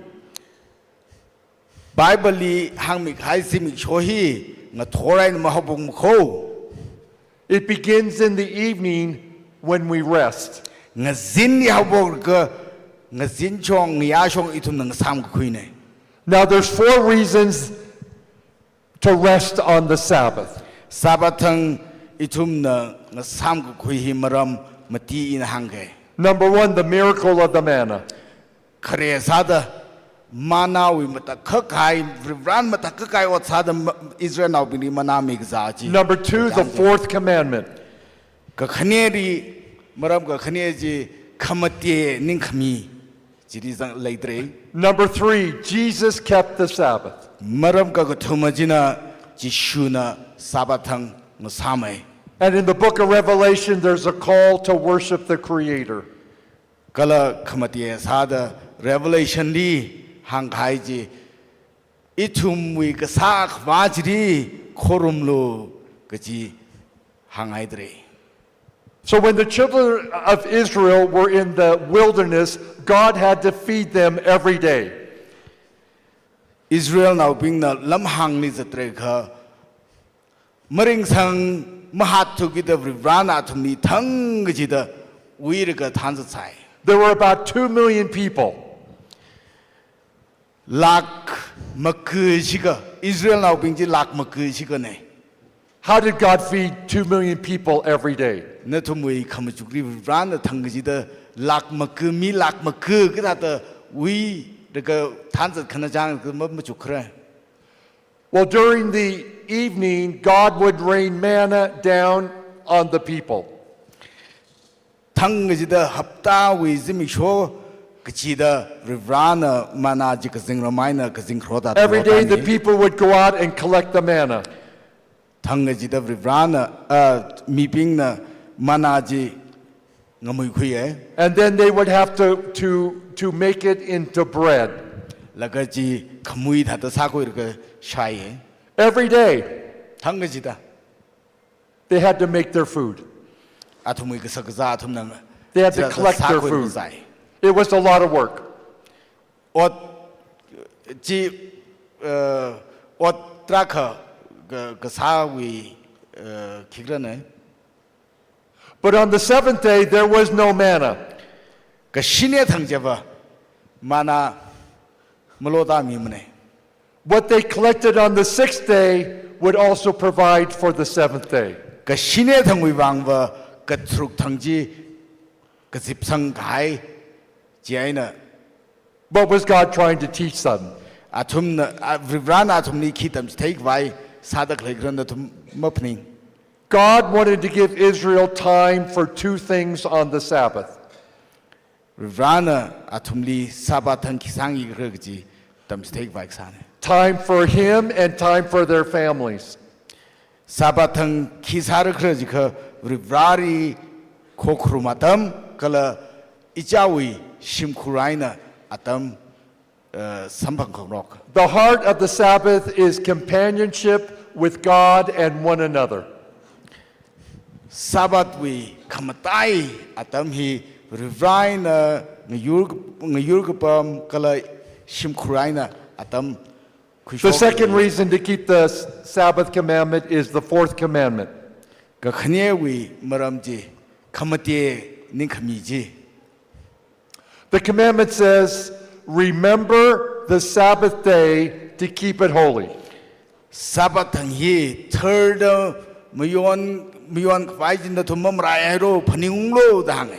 Bible li hāngmikahai zimiksho hi ngathor eina mahaophokmako. It begins in the evening when we rest. Ngazinli haophokka, ngazin shong, ngayā shong ithumna ngasāmkakhuina. Now, there's four reasons to rest on the Sabbath. Sabbath thang ithumna ngasāmkakhui hi maram mati ina hāngke. Number one, the miracle of the manna. Khare sāda manna wui matakhak kahai, Varena matakhak kahai ot sāda ma- Israelnaobingli manna mikazā chi. Number two, the fourth commandment. Kakhaneli, maram kakhane chi khamate ningkhami chili zang leidalei. Number three, Jesus kept the Sabbath. Maram kakathuma china Jishuna Sabbath thang ngasāmei. And in the book of Revelation, there's a call to worship the Creator. Kala khamate sāda Revelation li hāngkahai chi, ithumwui kasā Akhava chili khorumlu kaji hānghaidalei. So when the children of Israel were in the wilderness, God had to feed them every day. Israelnaobingna lamhāngli zatrakha, maringsang mahatthuki da Varena athumli thangkachida uilaga thanzat sai. There were about two million people. Lakh maga shikha, Israelnaobing chi lakh maga shikhane. How did God feed two million people every day? Nathumwui khamachukli Varena thangkachida lakh maga, mi lakh maga kathāda uilaga thanzat khanachang kama machukhara. Well, during the evening, God would rain manna down on the people. Thangkachida haptawui zimiksho kachida Varivarana manna chi kazingram eina kazing kharota Every day the thāda. People would go out and collect the manna. Thangkachida Varivarana, ah, mibingna manna chi ngamuikhuiya. And then they would have to, to, to make it into bread. Laga chi khamui thāda sākhuilaga shaiya. Every day. Thangkachida. They had to make their food. Athumwui kashakazā athumna They had to zā-, collect their sākhuilaga food. Zai. It was a lot of work. Ot chi, uh, ot tarākha ka-, kasāwui, uh, khikharana. But on the seventh day, there was no manna. Kashine thang chiva manna maloda mimana. What they collected on the sixth day would also provide for the seventh day. Kashine thangwui vangva katharuk thang chi kazipsang kahai chi eina. What was God trying to teach them? Athumna, a, Varivarana athumli khi tamchitheikhavai sāda khalei kharana athum maphaning. God wanted to give Israel time for two things on the Sabbath. Varivarana athumli Sabbath thang khi sāngaikhala kaji tamchitheikhavai kasāna. Time for him and time for their families. Sabbath thang khi sārakhala jiakha Varivarali khokharum atam kala ichāwui shimkhur eina atam, uh, samphang khangarok. The heart of the Sabbath is companionship with God and one another. Sabbathwui khamatai atam hi Varivara eina ngayur, ngayur kapam kala shimkhur eina atam The khuishok second reason to keep the s-, Sabbath commandment is the fourth commandment. Kakhanewui maram chi khamate ningkhami chi. The commandment says, "Remember the Sabbath day to keep it holy." Sabbath thang hi tharda mayon, mayonkhavai chi nathum mamaraihaira, phaningunglu da hānga.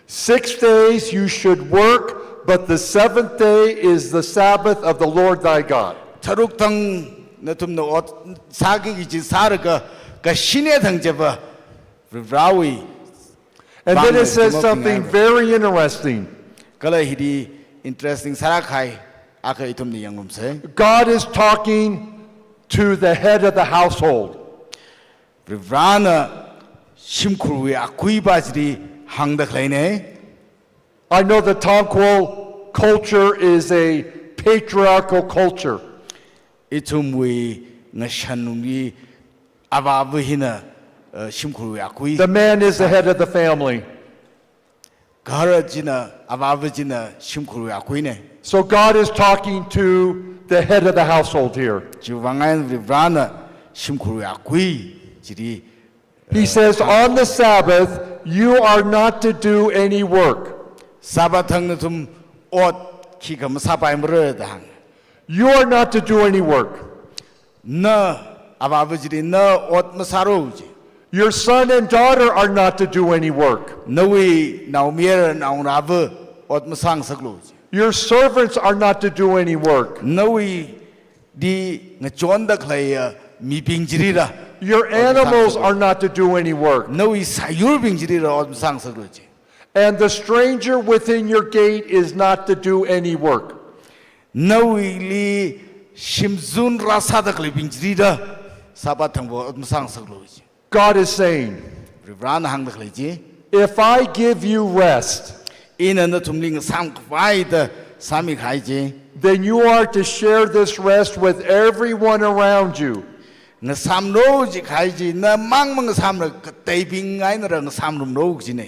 Six days you should work, but the seventh day is the Sabbath of the Lord thy God. Tharuk thang nathumna ot sāki kaji sālaga, kashine thang chiva Varivarawui And then it says something very interesting. Kala hili interesting sālāk kahai akha ithumna yangngarumsa. God is talking to the head of the household. Varivarana shimkhurwui akuipa chili hāngda khaleina. I know the Tangkhul culture is a patriarchal culture. Ithumwui ngashanlungli avāva hina, uh, shimkhurwui akui. The man is the head of the family. Gahara china, avāva china shimkhurwui akuina. So God is talking to the head of the household here. Chiwuivang eina Varivarana shimkhurwui akui chili He says, "On the Sabbath, you are not to do any work." Sabbath thang nathum ot khikha masāpaimara da hānga. You are not to do any work. Na avāva chili na ot masāra ji. Your son and daughter are not to do any work. Nawui naomayara naongarāva ot masāngasaklu ji. Your servants are not to do any work. Nawui li ngachonda khaleiya mibing chilila. Your animals are not to do any work. Nawui sāyurbing chilila ot masāngasaklu ji. And the stranger within your gate is not to do any work. Nawuili shimzun rāsāda khaleibing chilila Sabbath thangva ot masāngasaklu ji. God is saying, Varivarana hāngda khalei chi, "If I give you rest, ina nathumli ngasāmkhavai da sāmikahai chi, then you are to share this rest with everyone around you." Ngasāmlu jikahai chi, namang mangasāmla kateibing einala ngasāmrumlu jina.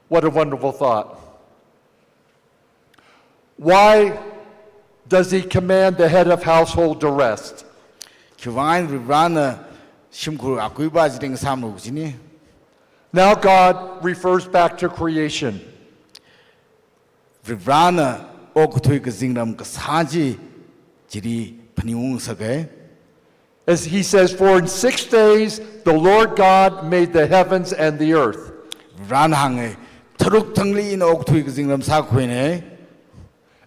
What a wonderful thought. Why does he command the head of household to rest? Khiwuivang eina Varivarana shimkhur akuipa chili ngasāmlu jina. Now God refers back to creation. Varivarana okathui kazingram kasā chi chili phaningung sāga. As he says, "For in six days the Lord God made the heavens and the earth." Varivarana hānga, tharuk thangli ina okathui kazingram sākhuina.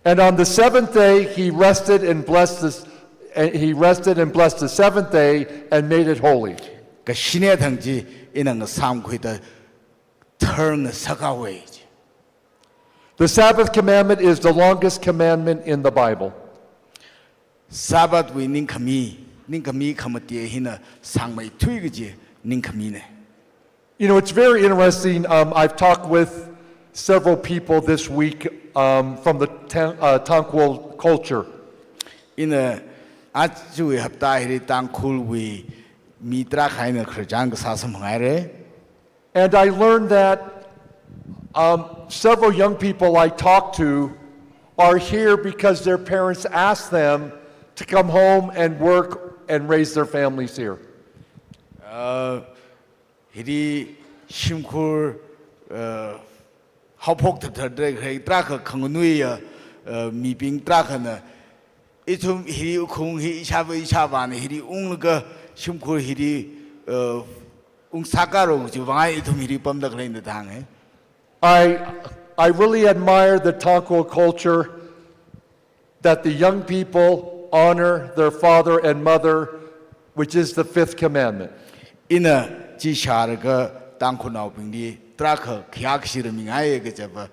And on the seventh day he rested and blessed this, and he rested and blessed the seventh day and made it holy. Kashine thang chi ina ngasāmkhuida kharngasak haowa. The Sabbath commandment is the longest commandment in the Bible. Sabbath wui ningkhami, ningkhami khamate hina sāngmeithui kaji ningkhamina. You know, it's very interesting. Um, I've talked with several people this week, um, from the Tan-, uh, Tangkhul culture. Ina aja hapta hili Tangkhulwui mi tarākha eina khararchan kasā samphanghaira. And I learned that, um, several young people I talked to are here because their parents asked them to come home and work and raise their families here. Uh, hili shimkhur, uh, haophok thathar da khalei tarākha khanganuiya, uh, mibing tarākhana, ithum hili wukhong hi ishāva ishāvāna hili unglaga shimkhur hili, uh, ungsākaro kajiwui vang ithum hili pamda khaleina da hānga. I, I really admire the Tangkhul culture that the young people honor their father and mother, which is the fifth commandment. Ina chi shālaga Tangkhulnaobingli tarākha khayākashi rāmingaiya kajiva,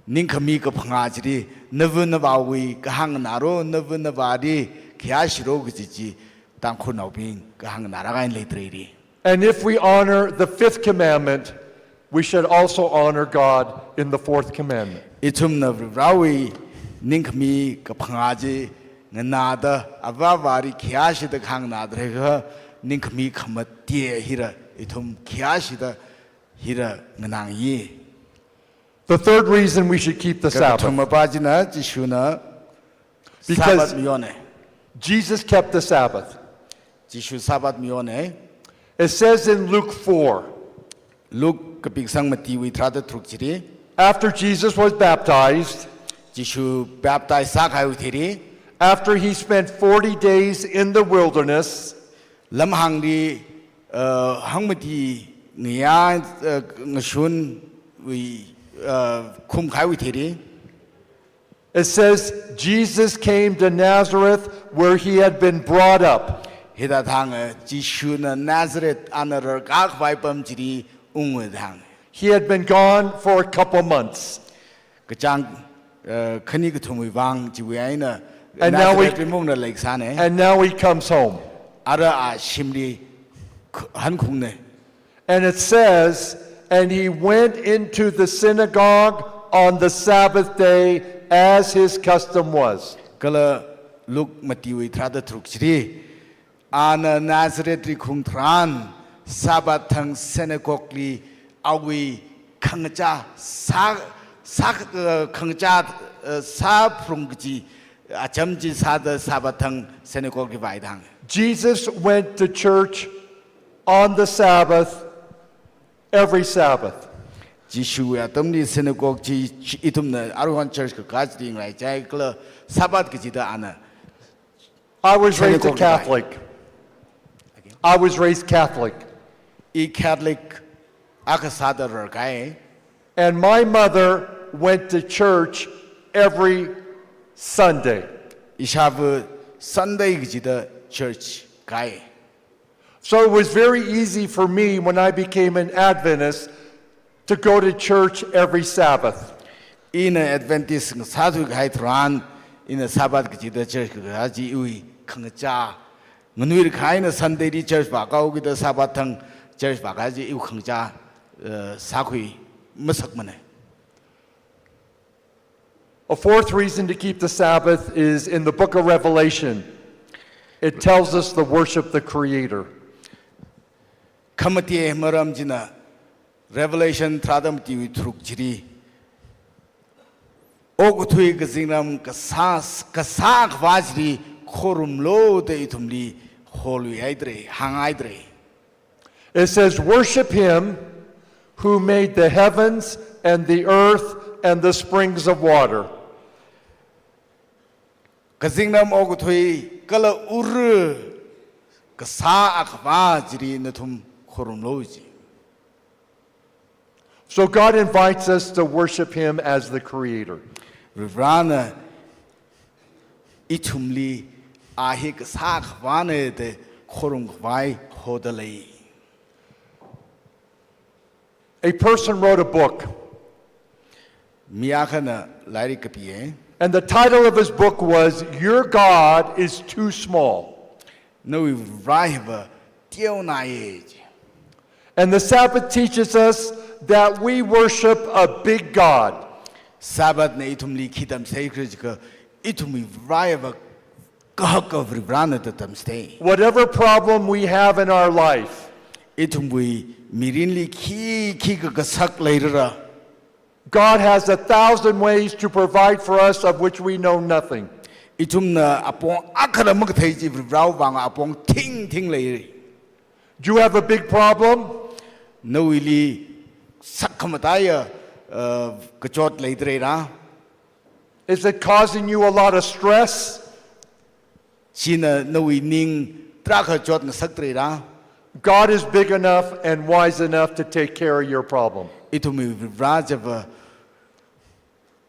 ningkhami kaphangā chili, nava navāwui kahāng nganāro, nava navāli khayāshiro kaji chi Tangkhulnaobing kahāng nganāra kahaina leidalei. And if we honor the fifth commandment, we should also honor God in the fourth commandment. Ithumna Varivarāwui ningkhami kaphangā chi nganāda, avā avāli khayāshida kahāng nganāda khalei ningkhami khamate hila ithum khayāshida hila nganāngai. The third reason we should keep the Sabbath. Kakathuma pa china Jishuna Because Sabbath mayona. Jesus kept the Sabbath. Jishu Sabbath mayona. It says in Luke four, Luke kapiksang matiwui tharāda tharuk chili, after Jesus was baptized, Jishu baptize sākahaiwui thili, after he spent forty days in the wilderness, lamhāngli, uh, hangmati ngayā, uh, ngashunwui, uh, khumkahaiwui thili, it says, "Jesus came to Nazareth where he had been brought up." Hithāda hānga, Jishuna Nazareth ana rarkākhavai apam chili unga da hānga. He had been gone for a couple months. Kachāng, uh, khani kathumwui vang chiwui eina And now we, Nazareth rimungna leisāna. And now he comes home. Ara a shimli kh-, hankhungna. And it says, "And he went into the synagogue on the Sabbath day as his custom was." Kala Luke matiwui tharāda tharuk chili, ana Nazarethli khung tharan, Sabbath thang synagogueli awui khangachā sā, sā, uh, khangachā, uh, sāphalung kaji acham chi sāda Sabbath thang synagogueli vāi da hānga. Jesus went to church on the Sabbath every Sabbath. Jishuwui atamli synagogue chi, chi ithumna aruihon church kakā chili ngaraichai kala Sabbath kachida ana I was raised a synagogueli vāi. Catholic. I was raised Catholic. I Catholic akha sāda rarkāi. And my mother went to church every Sunday. Ishāva Sunday kachida church kāi. So it was very easy for me when I became an Adventist to go to church every Sabbath. Ina Adventist ngasāthuikahai tharan, ina Sabbath kachida church kakā chi iwui khangachā. Nganuilakha ina Sunday li church vākahao kida Sabbath thang church vākahai chi iwui khangachā, uh, sākhui masakmana. A fourth reason to keep the Sabbath is in the book of Revelation. It tells us to worship the Creator. Khamate maram china Revelation tharāda matiwui tharuk chili, okathui kazingram kasā, kasā Akhavā chili khorumlu da ithumli holuihaidalei, hānghaidalei. It says, "Worship him who made the heavens and the earth and the springs of water." Kazingram okathui kala ura kasā Akhavā chili nathum khorumlu ji. So God invites us to worship him as the creator. Varivarāna ithumli a hi kasā Akhavāna da khorumkhavai hodalei. A person wrote a book, Mi akhana lairik kapiya. And the title of his book was, "Your God is Too Small." Nawui Vare hiva teonaiya ji. And the Sabbath teaches us that we worship a big God. Sabbath na ithumli khi tamsei khala jiakha, ithumwui Vare hiva kahaka Varivarana da tamsei. Whatever problem we have in our life, ithumwui mirinli khi khikha kasak leirara, God has a thousand ways to provide for us of which we know nothing. Ithumna apong akhala makathei chi Varivarawui vang apong thingthing lei. Do you have a big problem? Nawuili sakhamataiya, uh, kachot leidalei ra? Is it causing you a lot of stress? China nawui ning tarākha chotngasakdalei ra? God is big enough and wise enough to take care of your problem. Ithumwui Vare chiva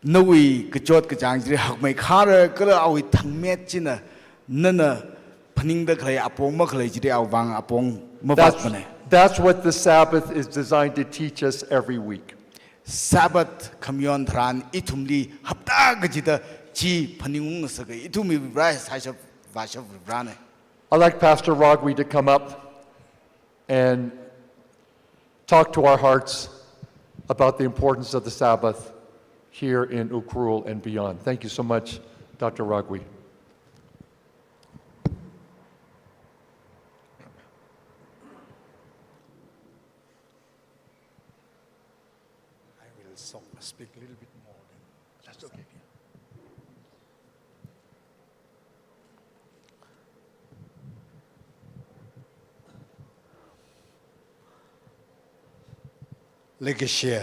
nawui kachot kachāng chili hakmei khara kala awui thangmet china nana phaningda khalei apong makhalei chili awui vang apong That's, mavātmana. That's what the Sabbath is designed to teach us every week. Sabbath khamayon tharan ithumli hapta kachida chi phaningung ngasaka, ithumwui Vare sāshap vāshap Varena. I'd like Pastor Ragwi to come up and talk to our hearts about the importance of the Sabbath here in Ukhrul and beyond. Thank you so much, Doctor Ragwi. I will so-, speak a little bit more than that's okay. Leikashiya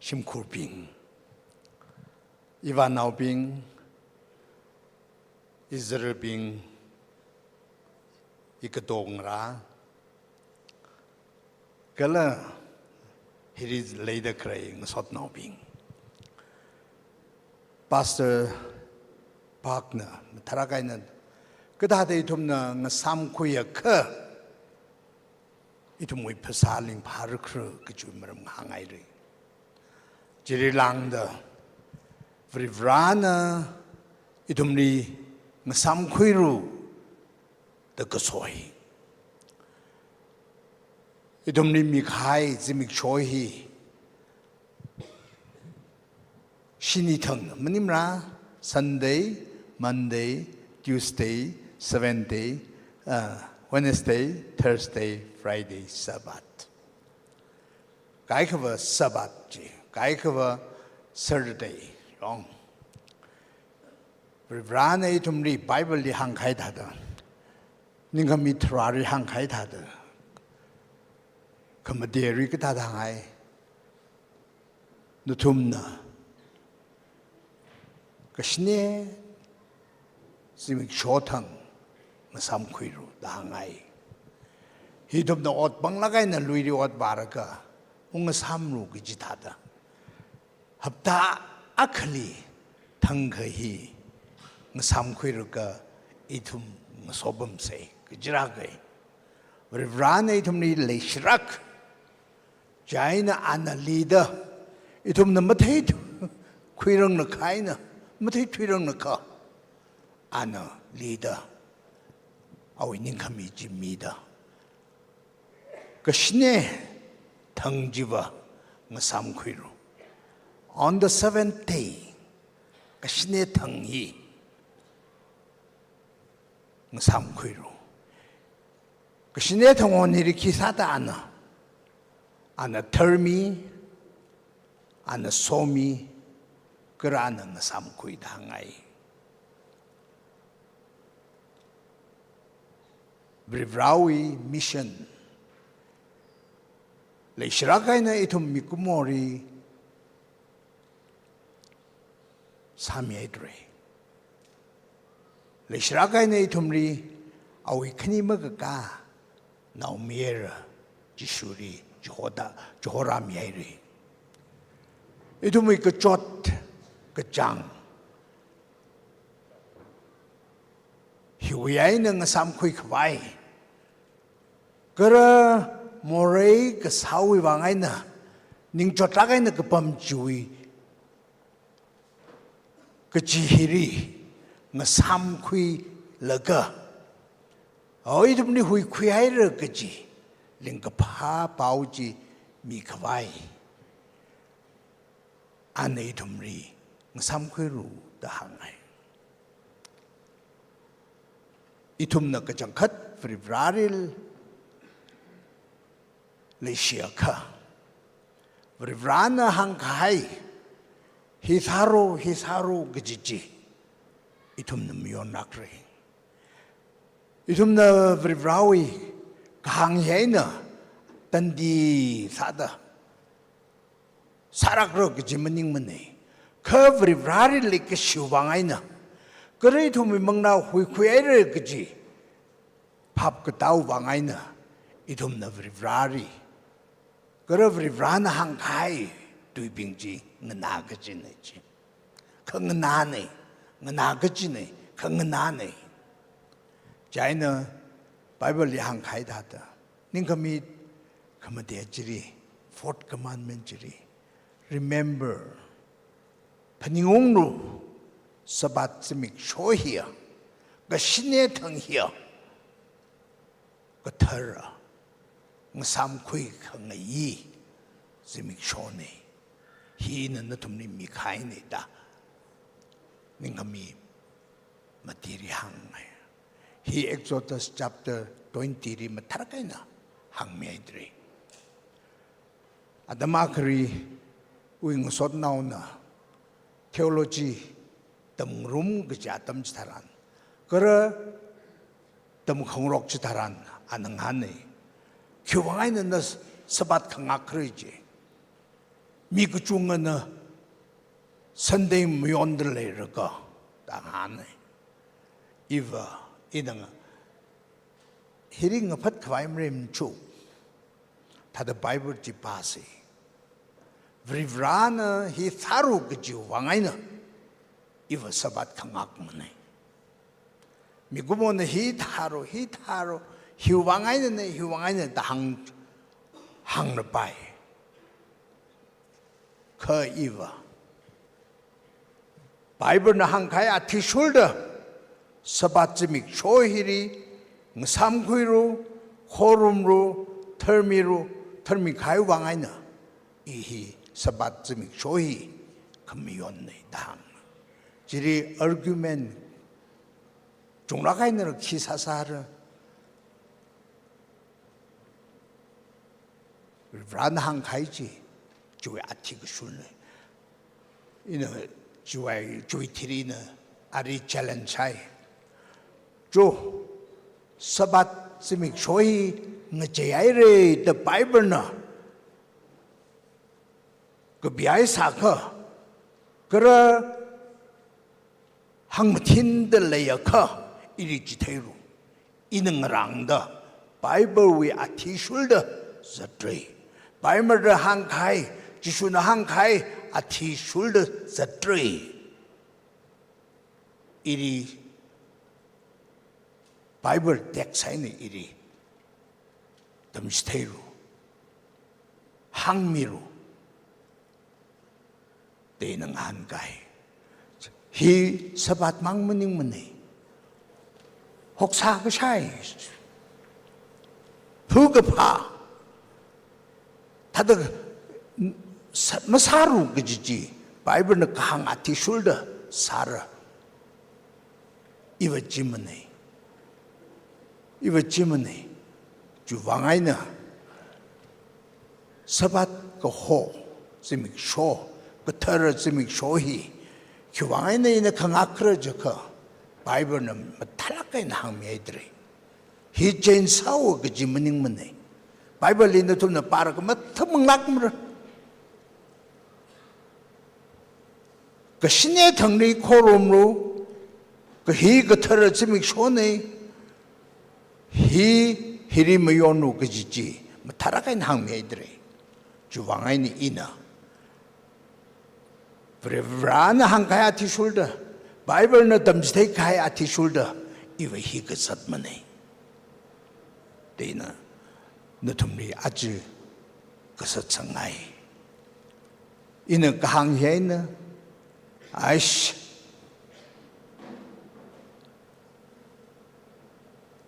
shimkhurbing, ivānaobing, izarbing, ikatongarā, kala hili leida khalei ngasotnaobing. Pastor Park na matharlāk eina kathāda ithumna ngasāmkhuiakha ithumwui phasā lingphārakhala kajiwui maram hāngngaira. Chili lāngda Varivarana ithumli ngasāmkhuira da kasoi. Ithumli mikahai zimiksho hi shini thang, maningmara Sunday, Monday, Tuesday, Seventh Day, uh, Wednesday, Thursday, Friday, Sabbath. Kaikhava Sabbath chi, kaikhava Saturday, wrong. Varivarana ithumli Bible li hāngkahai thāda, ningkhami tharāli hāngkahai thāda, khamathāli kathāda hāngngai, nathumna kashine zimiksho thang ngasāmkhuira da hāngngai. Hi ithumna ot panglāk eina luili ot vālaga ungngasāmlu kaji thāda, hapta akhali thangkha hi ngasāmkhuilaga ithum ngasopamsei kaji rākahai. Varivarana ithumli leishilāk, chieina ana lida, ithumna matheithu-, khuiranglakha eina, matheithuiranglakha, ana lida, awui ningkhami chi mida, kashine thang chiva ngasāmkhuira. On the seventh day, kashine thang hi ngasāmkhuira. Kashine thang onili khi sāda ana, ana tharmi, ana somi, kala ana ngasāmkhui da hāngngai. Varivarawui mission leishilāk eina ithum mikumoli sāmihaidalei. Leishilāk eina ithumli awui khani makakā naomayara Jishuli chihoda, chihorāmihaidalei. Ithumwui kachot kachāng hiwui eina ngasāmkhui khavai, kala morei kasāwui vang eina, ningchotlāk eina kapam chiwui kaji hili ngasāmkhuilaga, o ithumli huikhuihaira kaji lingkaphā pao chi mikhavai ana ithumli ngasāmkhuilu da hānghai. Ithumna kachangkhat Varivarali leishiakha, Varivarana hāngkahai, hi sālu, hi sālu kaji chi ithumna mayonlākra. Ithumna Varivarawui kahāng hi eina tandi sāda sālākra kaji maningmana. Kha Varivarali leikashiwui vang eina, kala ithumwui manglā huikhuihaira kaji phap katāwui vang eina, ithumna Varivarali, kala Varivarana hāngkahai tuibing chi nganā kajina chi. Khanganāna, nganā kajina, khanganāna. Chieina Bibleli hāngkahai thāda, ningkhami khamatei chili, fourth commandment chili, remember, phaningunglu, Sabbath zimiksho hiya, kashine thang hiya, kathara, ngasāmkhui khangayi zimikshona. Hi ina nathumli mikahaina da ningkhami matili hānghai. Hi Exodus chapter twenty li mathālāk eina hāngmihaidalei. Atam akhariwui ngasotnaona theology tamngarum kaja atam chitharan, kala tamkhangarok chitharan, ana ngahāna. Khiwui vang eina na Sabbath khangakra chi? Mi kachungana Sunday mayonda leilāka da ngahāna. Iva, ina nga-, hili ngaphatkhavai maleimachu. Thāda Bible chi pāsa. Varivarana hi sālu kajiwui vang eina iva Sabbath khangakmana. Mikumona hi thālu, hi thālu, hiwui vang einana, hiwui vang eina da hāng, hānglapai. Kha iva, Biblena hāngkahai athishurda Sabbath zimiksho hili ngasāmkhuilu, khorumlu, tharmilu, tharmikahaiwui vang eina, i hi Sabbath zimiksho hi khamayonna da hāng. Chili argument chunglāk eina khi sāsāra? Varivarana hāngkahai chi, chiwui athishurna. Ina chiwui, chiwui thili ina ali challenge hai. Cho, Sabbath zimiksho hi ngacheihaira da Biblena kapihaisākha, kala hāngmathinda leiakha, ili chitheilu. Ina ngarānda, Biblewui athishurda zatra. Biblena hāngkahai, Jishuna hāngkahai athishurda zatra. Ili Bible text eina ili tamchitheilu, hāngmilu, da ina ngahānkai. Hi Sabbath mang maningmana. Hoksā kashai, phakaphā, thāda sa-, masālu kaji chi, Biblena kahāng athishurda sāra. Iva chimana. Iva chimana. Chiwui vang eina Sabbath kaho zimiksho, kathara zimiksho hi khiwui vang eina ina khangakra jiakha, Biblena mathālāk eina hāngmihaidalei. Hi change sāhaowa kaji maningmana. Bibleli nathumna pārakha mathāmanglākmara. Kashine thangli khorumlu, kha hi kathara zimikshona, hi hili mayonlu kaji chi mathālāk eina hāngmihaidalei. Chiwui vang eina ina Varivarana hāngkahai athishurda, Biblena tamchitheikahai athishurda, iva hi kazatmana, da ina nathumli aja kasā changai. Ina kahāng hi eina, aish,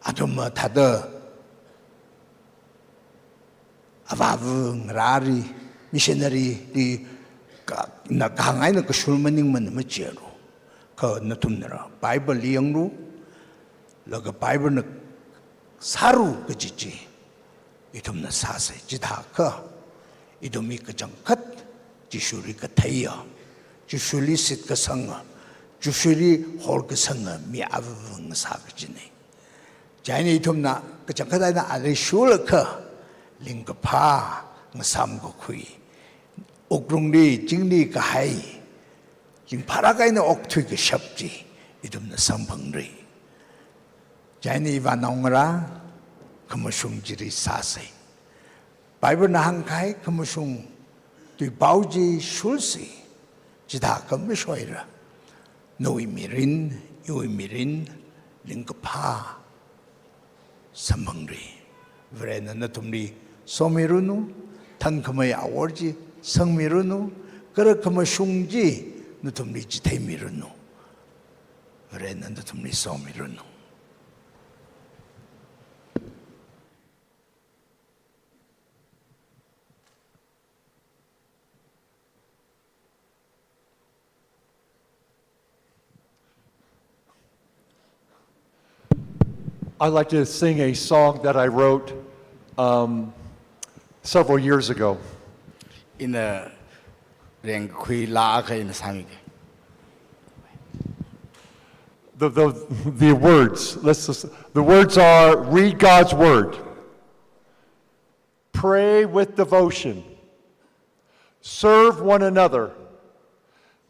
athum thāda avāva ngarāli, missionary li ka, na kahāng eina kashur maningmana machialu. Kha nathumnala Bible li yanglu, laga Bible na sālu kaji chi ithumna sāsa. Chithākha ithum mi kachangkhat Jishuli katheiya, Jishuli shitkasanga, Jishuli horkasanga mi avāva ngasā kajina. Chieina ithumna kachangkhat eina ali shurlaga ringkaphā ngasāmkakhui, wuklungli chingli kahai, ringphālāk eina okthui kashap chi ithumna samphangra. Chieina ivānaongarā, khamashung chili sāsa. Bible na hāngkahai khamashung tuipao chi shursa, chithākha mashoila nawui mirin, iwui mirin ringkaphā samphangra. Varena nathumli somiranu, thangkhamei awor chi sangmiranu, kala khamashung chi nathumli chitheimiranu. Varena nathumli somiranu. I'd like to sing a song that I wrote, um, several years ago. Ina rengkakhui laa akha ina sāmiki. The, the, the words, let's just, the words are, read God's word. Pray with devotion. Serve one another.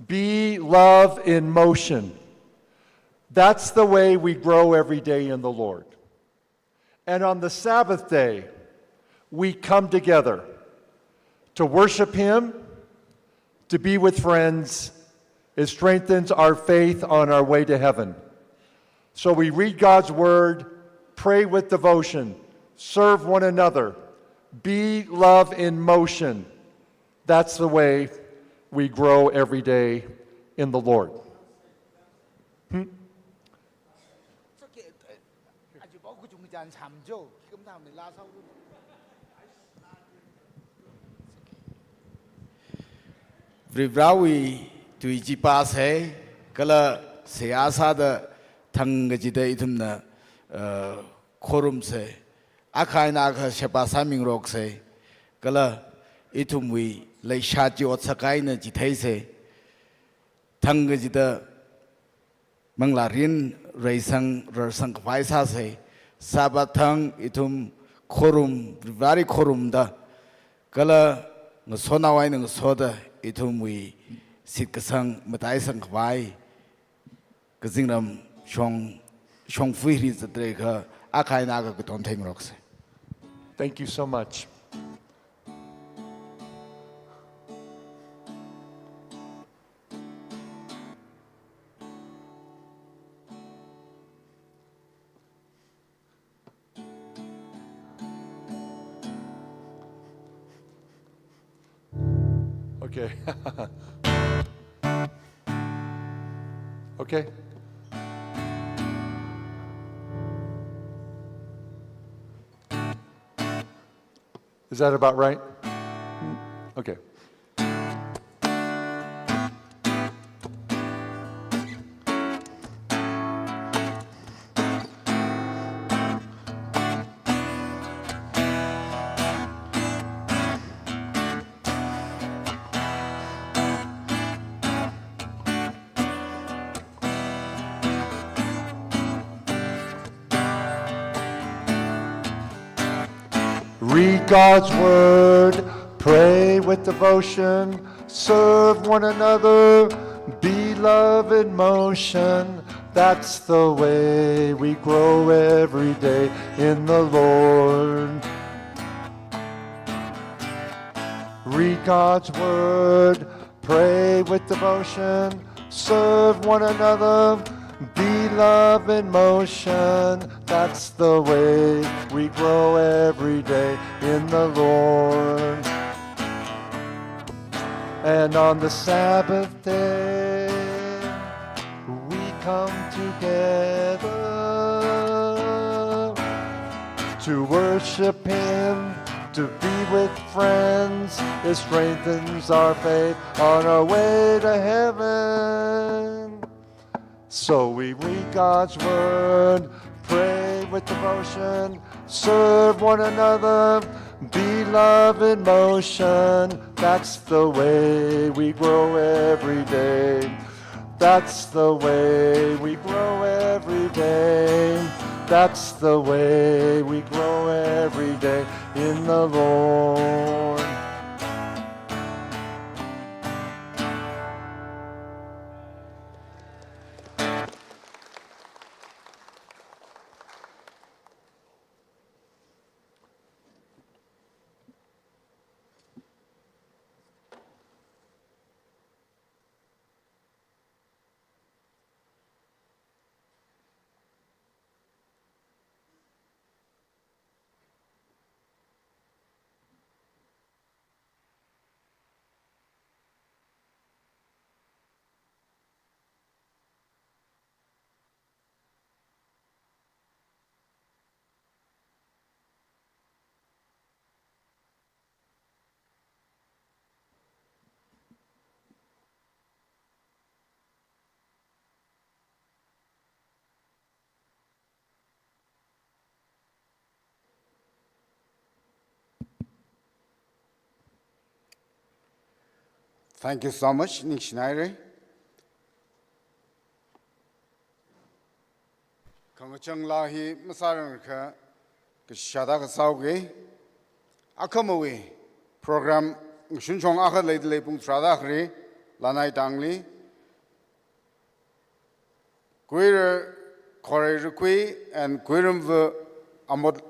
Be love in motion. That's the way we grow every day in the Lord. And on the Sabbath day, we come together to worship Him, to be with friends. It strengthens our faith on our way to heaven. So we read God's word, pray with devotion, serve one another, be love in motion. That's the way we grow every day in the Lord. Hmm? Varivarāwui tui chi pāsa, kala seihā sāda thang kachida ithumna, uh, khorumsa, akha eina akha sheba sāmingaroksa, kala ithumwui leishat chi otsak eina chitheisa, thang kachida manglā mirin reisang rarsang khavai sāsa, Sabbath thang ithum khorum, Varivarāli khorumda, kala ngasonao eina ngasoda ithumwui shitkasang mataisang khavai, kazingram shong, shongfa hili zatra kha akha eina akha katon theingaroksa. Thank you so much. Okay. Okay. Is that about right? Okay. Read God's word, pray with devotion, serve one another, be love in motion. That's the way we grow every day in the Lord. Read God's word, pray with devotion, serve one another, be Love in motion, that's the way we grow every day in the Lord. And on the Sabbath day, we come together to worship Him, to be with friends. It strengthens our faith on our way to heaven. So we read God's word, pray with devotion, serve one another, be love in motion. That's the way we grow every day. That's the way we grow every day. That's the way we grow every day in the Lord. Thank you so much, ningshinaire. Khangachang laa hi masārangkha kashada kasāuge. Akhamawui program ngashunchong akha leida lei pung tharāda khare, Lanai tangli. Kuirar Khorei Rakui and Kuiramva Amot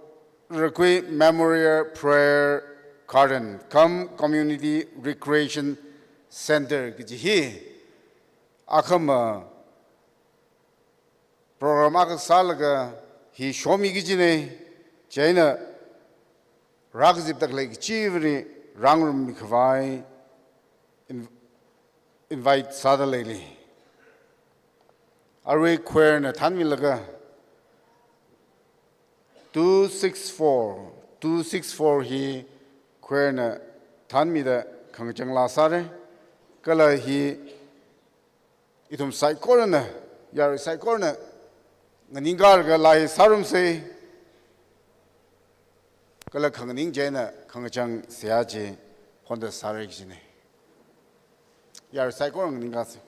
Rakui Memorial Prayer Garden cum Community Recreation Center kaji hi akhama program akha sālaga hi shomi kajine, chieina rākazipda khalei kachivali rāngarummikhavai in-, invite sāda leili. Arui choir na thanmilaga two six four, two six four hi choir na thanmida khangachang laa sāre. Kala hi ithum saikorana, yarui saikorana nganingkalaga laa hi sārumsei. Kala khanganing chieina khangachang seihā chi honda sāre kajine. Yarui saikora nganingkasei.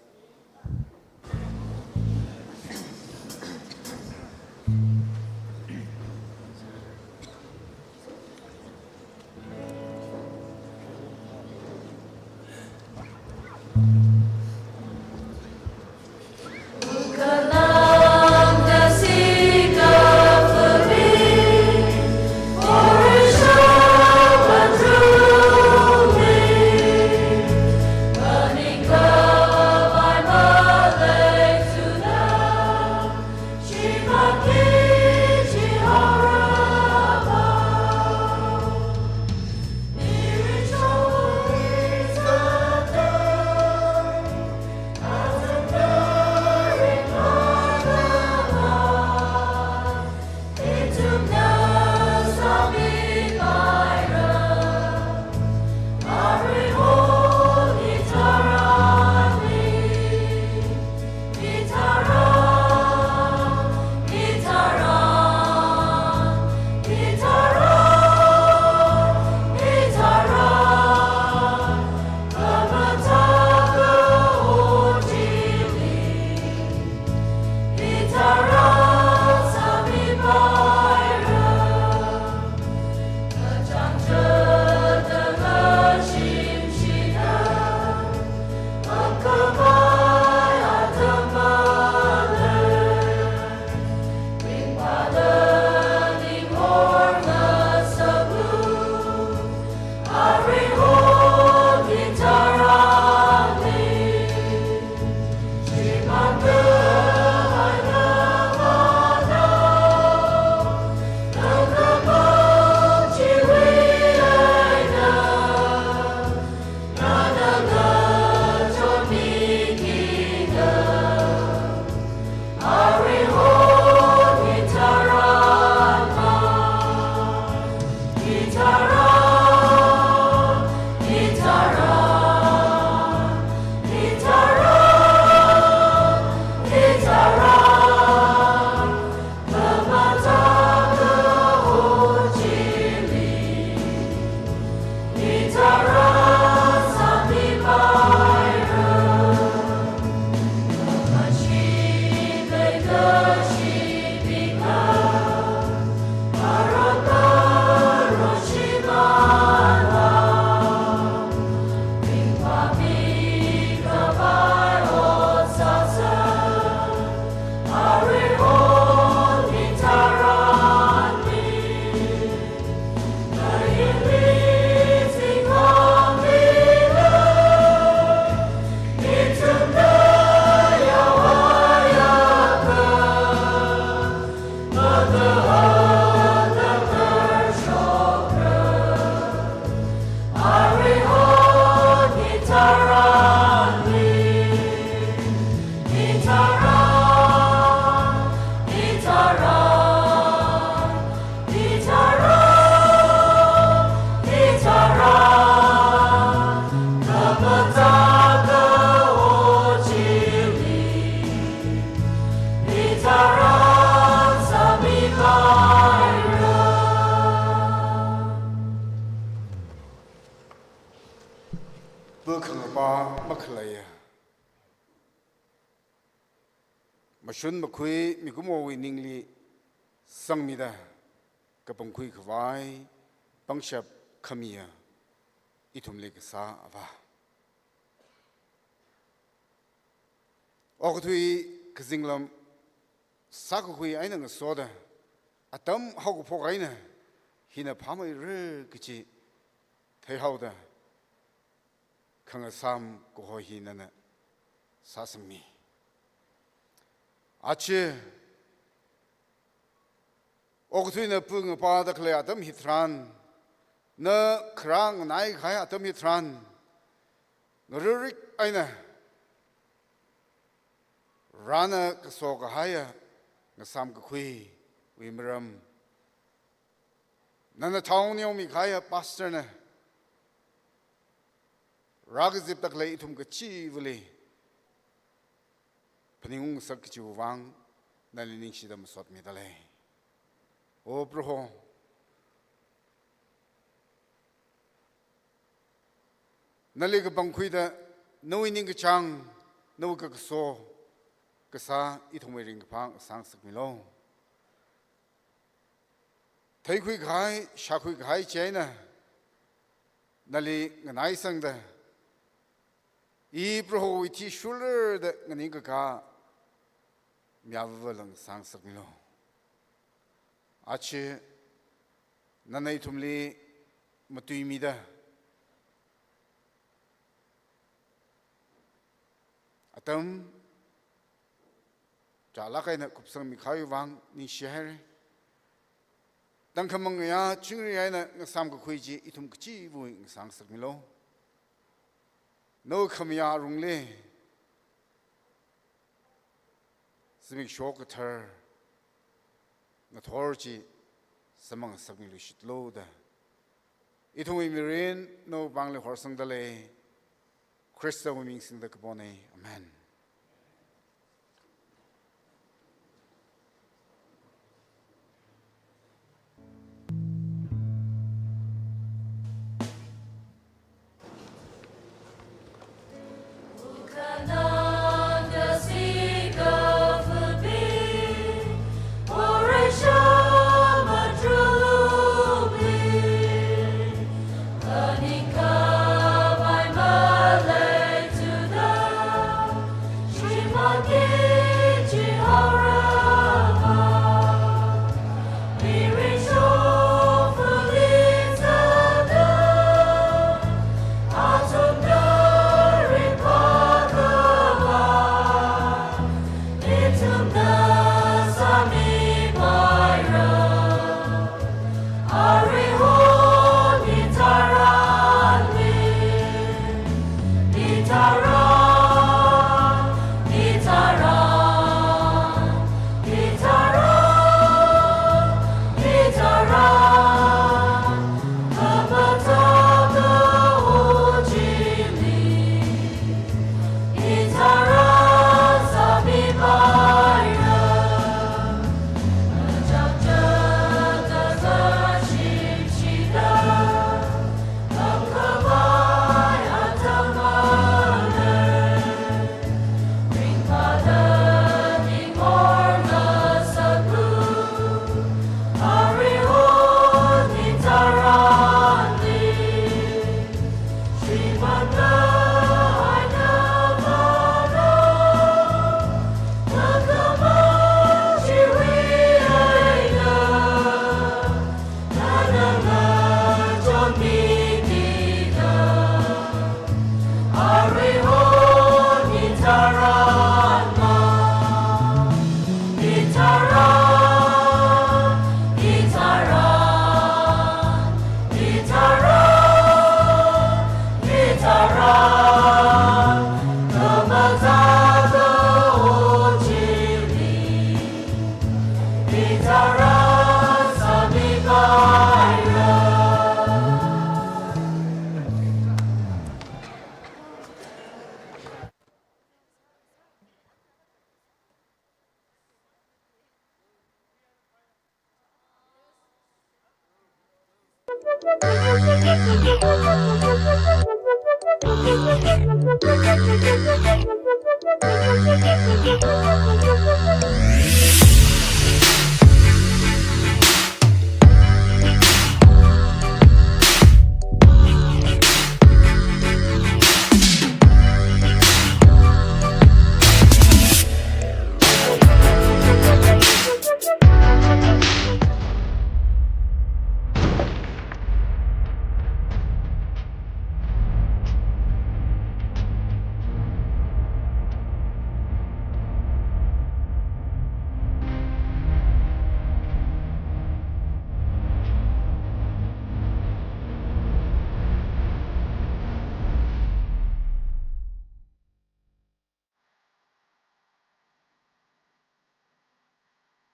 Pu khangapa makhaleiya, mashun makhui mikumowui ningli sangmida kapangkhui khavai pangshap khamiya ithumli kasā Avā. Okathui kazinglam sākakhui eina ngasoda, atam haokaphok eina hina phāmeira kachi theihaoda, khangasām kaho hi nana sāsangmi. Aja okathuina pu ngapāda khalei atam hitharan, na kharā nganai kahai atam hitharan, ngarurik eina rāna kaso kahaiya ngasām kakhuiwui maram, nana thao neomi kahaiya pastor na rākazipda khalei ithum kachivali phaningung ngasaka kajiwui vang nali ningshida masotmida lei. O Proho, nali kapangkhuida nawui ningkachāng, nawui kakaso kasā ithumwui ringkaphā sāngasakmilu. Theikhui kahai, shākhui kahai chieina nali nganaisangda, I Prohowui thi shurda nganingkakā mi avāva̱ lang sāngasakmilu. Aja nana ithumli matuimida atam chālāk eina kupsangmi kahaiwui vang ningshi haira. Tangkhamang ngayā chingri eina ngasām kakhui chi ithum kachivawui ngasāngasakmilu. Nawui khamayā rungli zimiksho kathar ngathor chi samphang ngasakmilu shitlu da, ithumwui mirin nawui pāngli horsangda lei. Khristawui ming singda kapona. Amen.